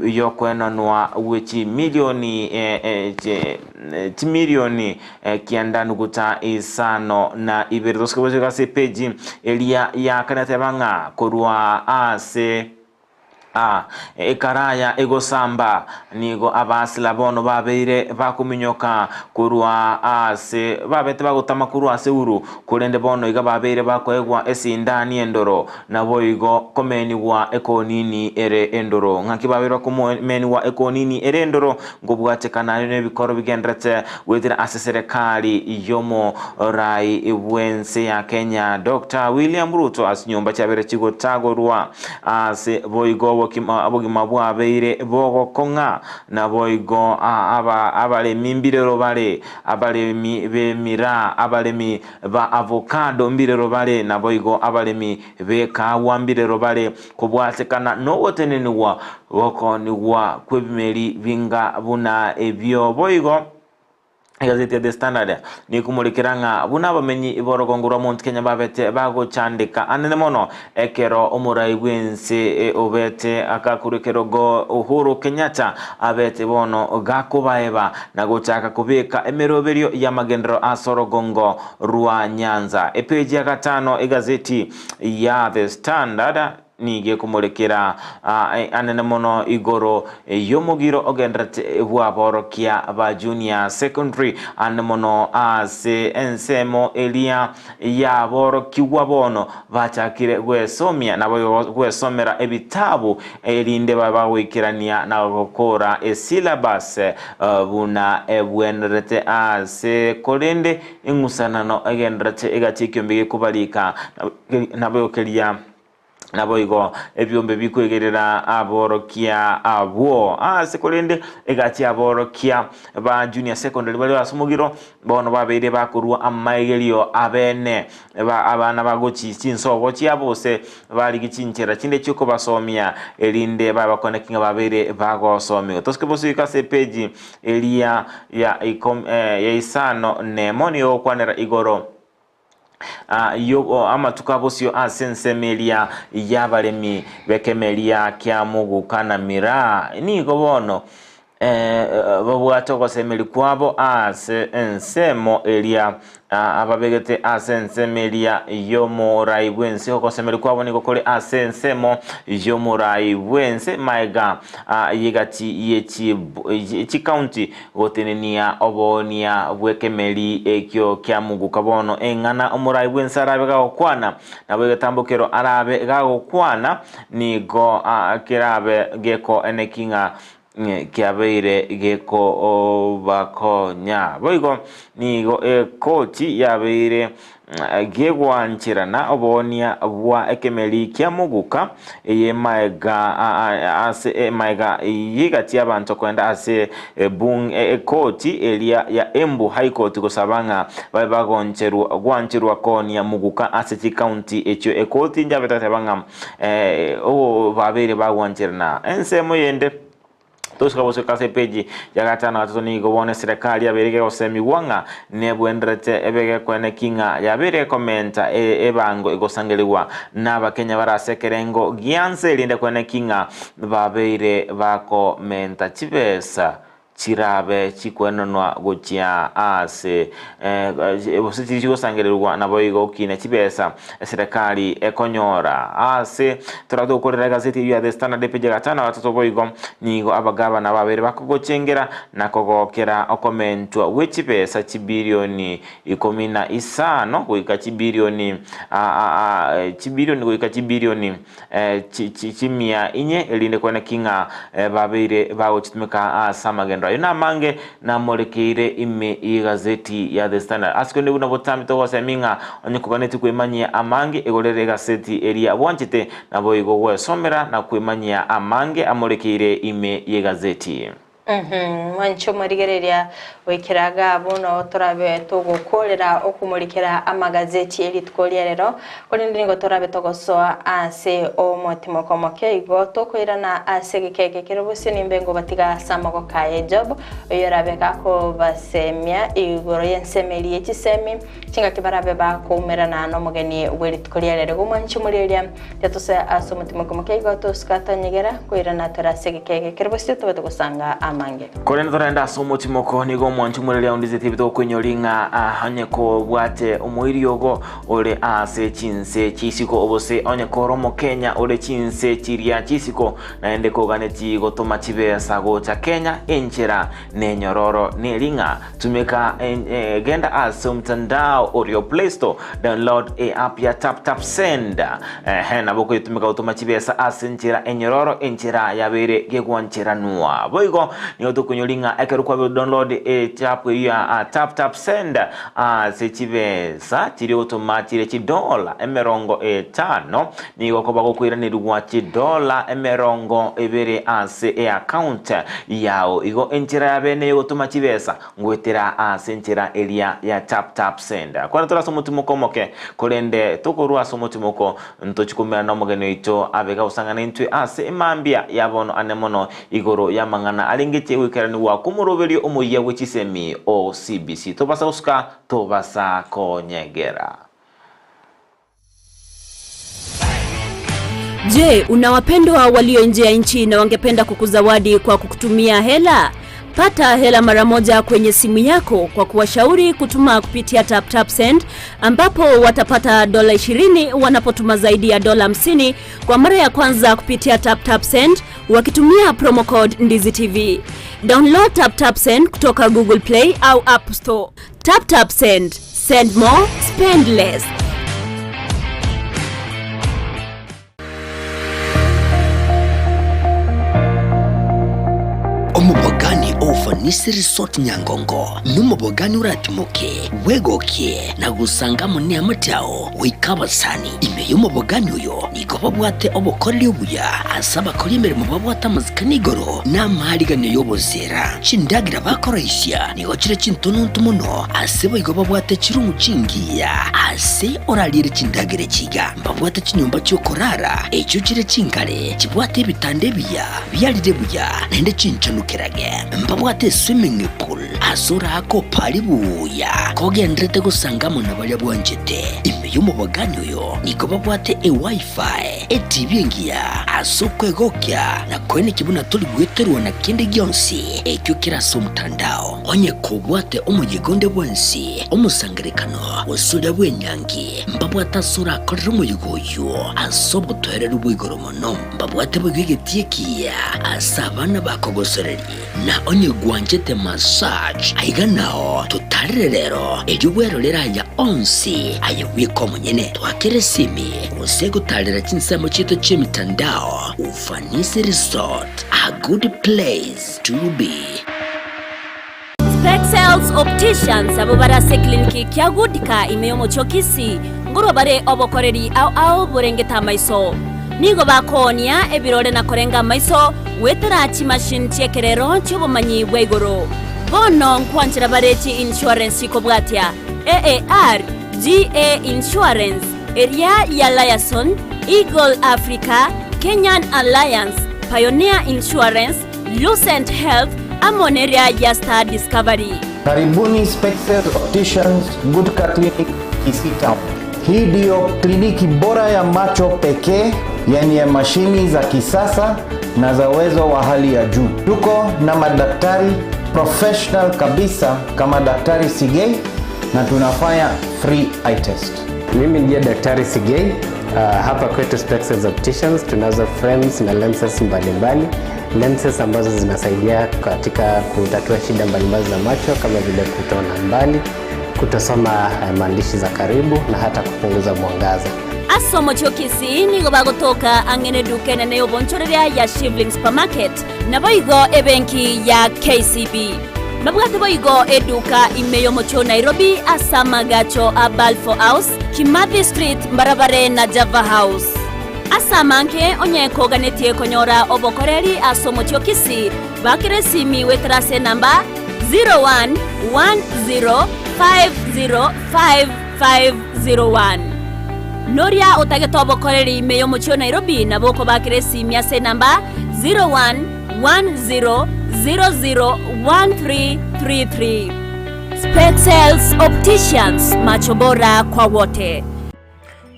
Yokwenanwa gwe chimilioni chimilioni kianda nuguta isano na ibere. Tosike gochika ase epeji eria ya kane teba ng'a korwa ase A Ekaraya egosamba, nigo abasila bono babeire bakominyoka korwa aase babete bagotama korwa ase Uru, korende bono iga babeire bakoegwa esindani endoro, naboigo komenigwa ekonini ere endoro. Ng'aki babeire bakomenigwa ekonini ere endoro? Nkobwatekana aye nebikoro bigenderete goetera ase serekari y'omorai bw'ense ya Kenya Doctor William Ruto ase chinyomba chiabeire chigotagorwa ase boigo obogima bwabeire bogokong'a naboigo abaremi mbirero bare abaremi b'emiraa abaremi ba avocado mbirero bare naboigo abaremi b'ekaagwa mbirero bare kobwatekana nogotenenigwa gokoonigwa kw'ebimeri binga buna ebio. Boigo egazeti ya The Standard nekomorekera ng'a buna abamenyi b'orogongo rwa Mount Kenya babete bagochandeka anene mono ekero omorai bw'ense obete agakorwa ekerogo Uhuru Kenyatta abete bono gakobaeba na gochaka kobeka emeroberio y'amagenderero ase orogongo rwa Nyanza. Epeji ya gatano egazeti ya The Standard nigo ekomorekera anene mono igoro y'omogiro ogendererete bw'aborokia ba junior secondary anene mono ase ensemo eria y'aborokigwa bono bachakire gwesomia naboigo gwesomera ebitabu erinde babe bagoikerania na gokora esyllabus buna ebwenerete ase korende eng'usanano egendererete egati ekiombe gekobarika naboigo keria Naboigo ebiombe bikwegerera aborokia abwo ase korende egati aborokia ba junior secondary baria ase omogiro bono babeire bakorua amaegerio abene ba abana bagochi chinsobo chiabo gose barigi chinchera chinde chiokobasomia erinde babakoneki ng'a babeire bagosomiwa. Tosike bosuike ase epeji eria ya ikom ya isano nemo nigo egokwanera igoro Amatuko a bosio ase ensemo eria y'abaremi b'ekemeria kia moguka na miraa nigo bono babwate ogosemeria kwabo ase ensemo eria ababegete ase ensemo eria y'omorai bw'ense. Ogosemeria kwabo nigo kore ase ensemo y'omorai bw'ense maega y'egati ye chikaunti Gotenenia oboonia bw'ekemeri ekio kiamoguka bono eng'ana omorai bw'ense arabe gagokwana, nabo egetambokero arabe gagokwana nigo kerabe gekoeneki ng'a kiabeire gekobakonya. Boigo nigo ekoti yabeire Gegwancherana oboonia bwa ekemeri kia moguka eye maega ase maega y'egati y'abanto koenda ase ekoti eria ya Embu High Court gosaba ng'a babe bagoncherwa gwancherwa koonia moguka ase chikaunti echio. Ekoti njabete goteba ng'a babeire bagwancherana ensemo yende. Tosuka gosoka ase epeji ya gatano gatato nigo bono eserekari yabeire gegosemigwa ng'a nebwenderete ebe gekoeneki ng'a yabeire gekomenta ebango egosangerigwa n'Abakenya bare ase ekerengo gianse erinde koeneki ng'a babeire bakomenta chibesa chirabe chikwenanwa gochia ase gose chiri chigosangererigwa naboigo gokina chibesa Eserekari ekonyora aase toratokorera egazeti eyio ya The Standard epeji ya gatano na gatato boigo nigo abagavana babere bakogochengera na kogokera okomentwa gwe chibesa chibilioni ikomi na isano goika chibilioni chibilioni goika chibilioni chimia inye erinde kweneki ng'a babeire bagochitumeka ase amagendo ayio namange namorekeire ime y'egazeti ya The Standard. Ase korende buna botambe togosemi ng'a onye koganeti kwemanyia amange egorere egaseti eria bwanchete naboigo gwesomera na kwemanyia amange amorekeire ime y'egazeti. Mwanche omorigereria goikera iga abwo noo torabe togokorera okomorikera amagazeti erituko ria rero, korende nigo torabe togosoa ase omotimoko omoke igo tokoirana ase egeka eke kere bosio nimbe ngobatiga ase amagoko aye Job, oyio orabe gakobasemia igoro y'ensemo eria ye chisemi, chingaki barabe bakoumerana nomogeni bw'erituko ria rero. Igo mwanche omorigereria Tiatose ase omotima omoke igo tosuka tonyegera, koirana tore ase egeka eke kere bosio tobe togosanga amange. Korende torende ase omotimoko, nigo omwanchi omoreria onde tebe tokoinyori ng'a onye kobwate omoiri ogo ore ase chinse chi'isiko obose onye kore omokenya ore chinse chiria chi'isiko naende koganeti gotoma chibesa gocha Kenya enchera nenyororo neri ng'a Tumeka genda ase omtandao orio Play Store, download e app ya Tap Tap Send. Ehe, nabo okoyetumeka gotoma chibesa ase enchera enyororo, enchera yabeire gegwancheranwa. Boigo nigo tokonyori ng'a ekero kwabeire download e app eyio ya Tap Tap Send ase chibesa chiria ogotoma chire chidola 50, nigo okoba gokoiranerigwa chidola 20 ase eaccount yao. Igo enchera ya bene yogotoma chibesa ngoetera ase enchera eria ya tap tap send. Kwana tore ase omotimoko omoke, korende tokorwa ase omotimoko ntochi koumerana nomogeni oito abe gagosang'ana intwe ase emambia ya bono ane mono igoro y'amang'ana arengetie goikeranigwa kw'omoroberio omoyia bwe chisemi o CBC. Tobasa gosuka, tobasa konyegera. Je, una wapendwa walio nje ya nchi na wangependa kukuzawadi kwa kukutumia hela? Pata hela mara moja kwenye simu yako kwa kuwashauri kutuma kupitia TapTapSend ambapo watapata dola 20 wanapotuma zaidi ya dola 50 kwa mara ya kwanza kupitia TapTapSend wakitumia promo code Ndizi TV. Download TapTapSend kutoka Google Play au App Store. TapTapSend. Send more, spend less. Omobogani o Ufanisi Resort Nyangongo nomobogani oratimoke, bwegokie na gosanga amo neamate ao goika abasani. Ime y'omobogani oyo nigo babwate obokoreri obuya ase abakori emeremo babwate amasikani igoro na amaariganio y'oboseera. Chindagera bakoroisia nigo chire chintononto mono, ase boigo babwate chirumu chingiya ase orariere chindagera echi iga. Mbabwate chinyomba chi'okorara echio chire chingare, chibwate ebitanda ebiya biarire buya, naende chinchenu kerage. Mbabwate eswimming pool ase oraake opare buya kogenderete gosanga amo na baria bwanchete. Ime y'omobogani oyo nigo babwate eWiFi. Etibi engiya ase okwegokia na koenekia buna tori gweterwa na kende gionsi ekio kere ase omotandao. Onye kobwate omoyega onde bwensi, omosangererekano, gose oria bw'enyangi, mbabwate ase orakorere omoyega oyio ase obotoereru bwa igoro mono. Mbabwate boigo egetii ekiya ase abana bakogosoreria. Na onye gwanchete massage, aiga nao totarere rero, erio bwerorere aya onsi aye bweka omonyene. Twakere esimi gose gotarera chinsemo chiaito chi'emitandao. Ufanisi Resort, a good place to be. Spexels Opticians abwo bare ase ekliniki kia Goodcare ime y'omochie o Kisii, nkorwa bare obokoreri ao ao borengete amaiso. Nigo bakoonia ebirore na korenga amaiso goetera chimachine chi'ekerero chi'obomanyi bwa igoro. Bono nkwanchera bare chi-insurance chikobwatia, AAR, GA Insurance, eria ya Liaison, Eagle Africa, Kenyan Alliance, Pioneer Insurance, Lucent Health, amo neria ya Star Discovery. Karibuni Spectres Opticians Gutka Clinic Kisii Town. Hii ndiyo kliniki bora ya macho pekee yenye mashini za kisasa na za uwezo wa hali ya juu. Tuko na madaktari professional kabisa kama Daktari Sigei na tunafanya free eye test. Mimi ndiye Daktari Sigei. Hapa kwetu Spectres Opticians tunazo frames na lenses mbalimbali, lenses ambazo zinasaidia katika kutatua shida mbalimbali za macho kama vile kutoona mbali, kutosoma maandishi za karibu na hata kupunguza mwangaza. Ase omochie o Kisii nigo bagotoka ang'e neduka enene y'obonchoreria ya Shivling Supermarket, naboigo ebenki ya KCB. Babwate boigo eduka ime y'omochie o Nairobi ase amagacho a Balfour House, Kimathi Street mbarabare na Java House. Ase amange onye koganetie konyora obokoreri ase omochie o Kisii, Bakera esimi goetera ase enamba 0110505501. Noria otagete obokoreri ime y'omochie o Nairobi nabo okobakera esimi ase enamba 0110001333. Speccells Opticians, macho bora kwa wote.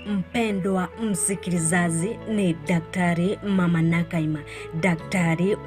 Mpendwa msikilizaji, ni Daktari Mama Nakaima, daktari wa.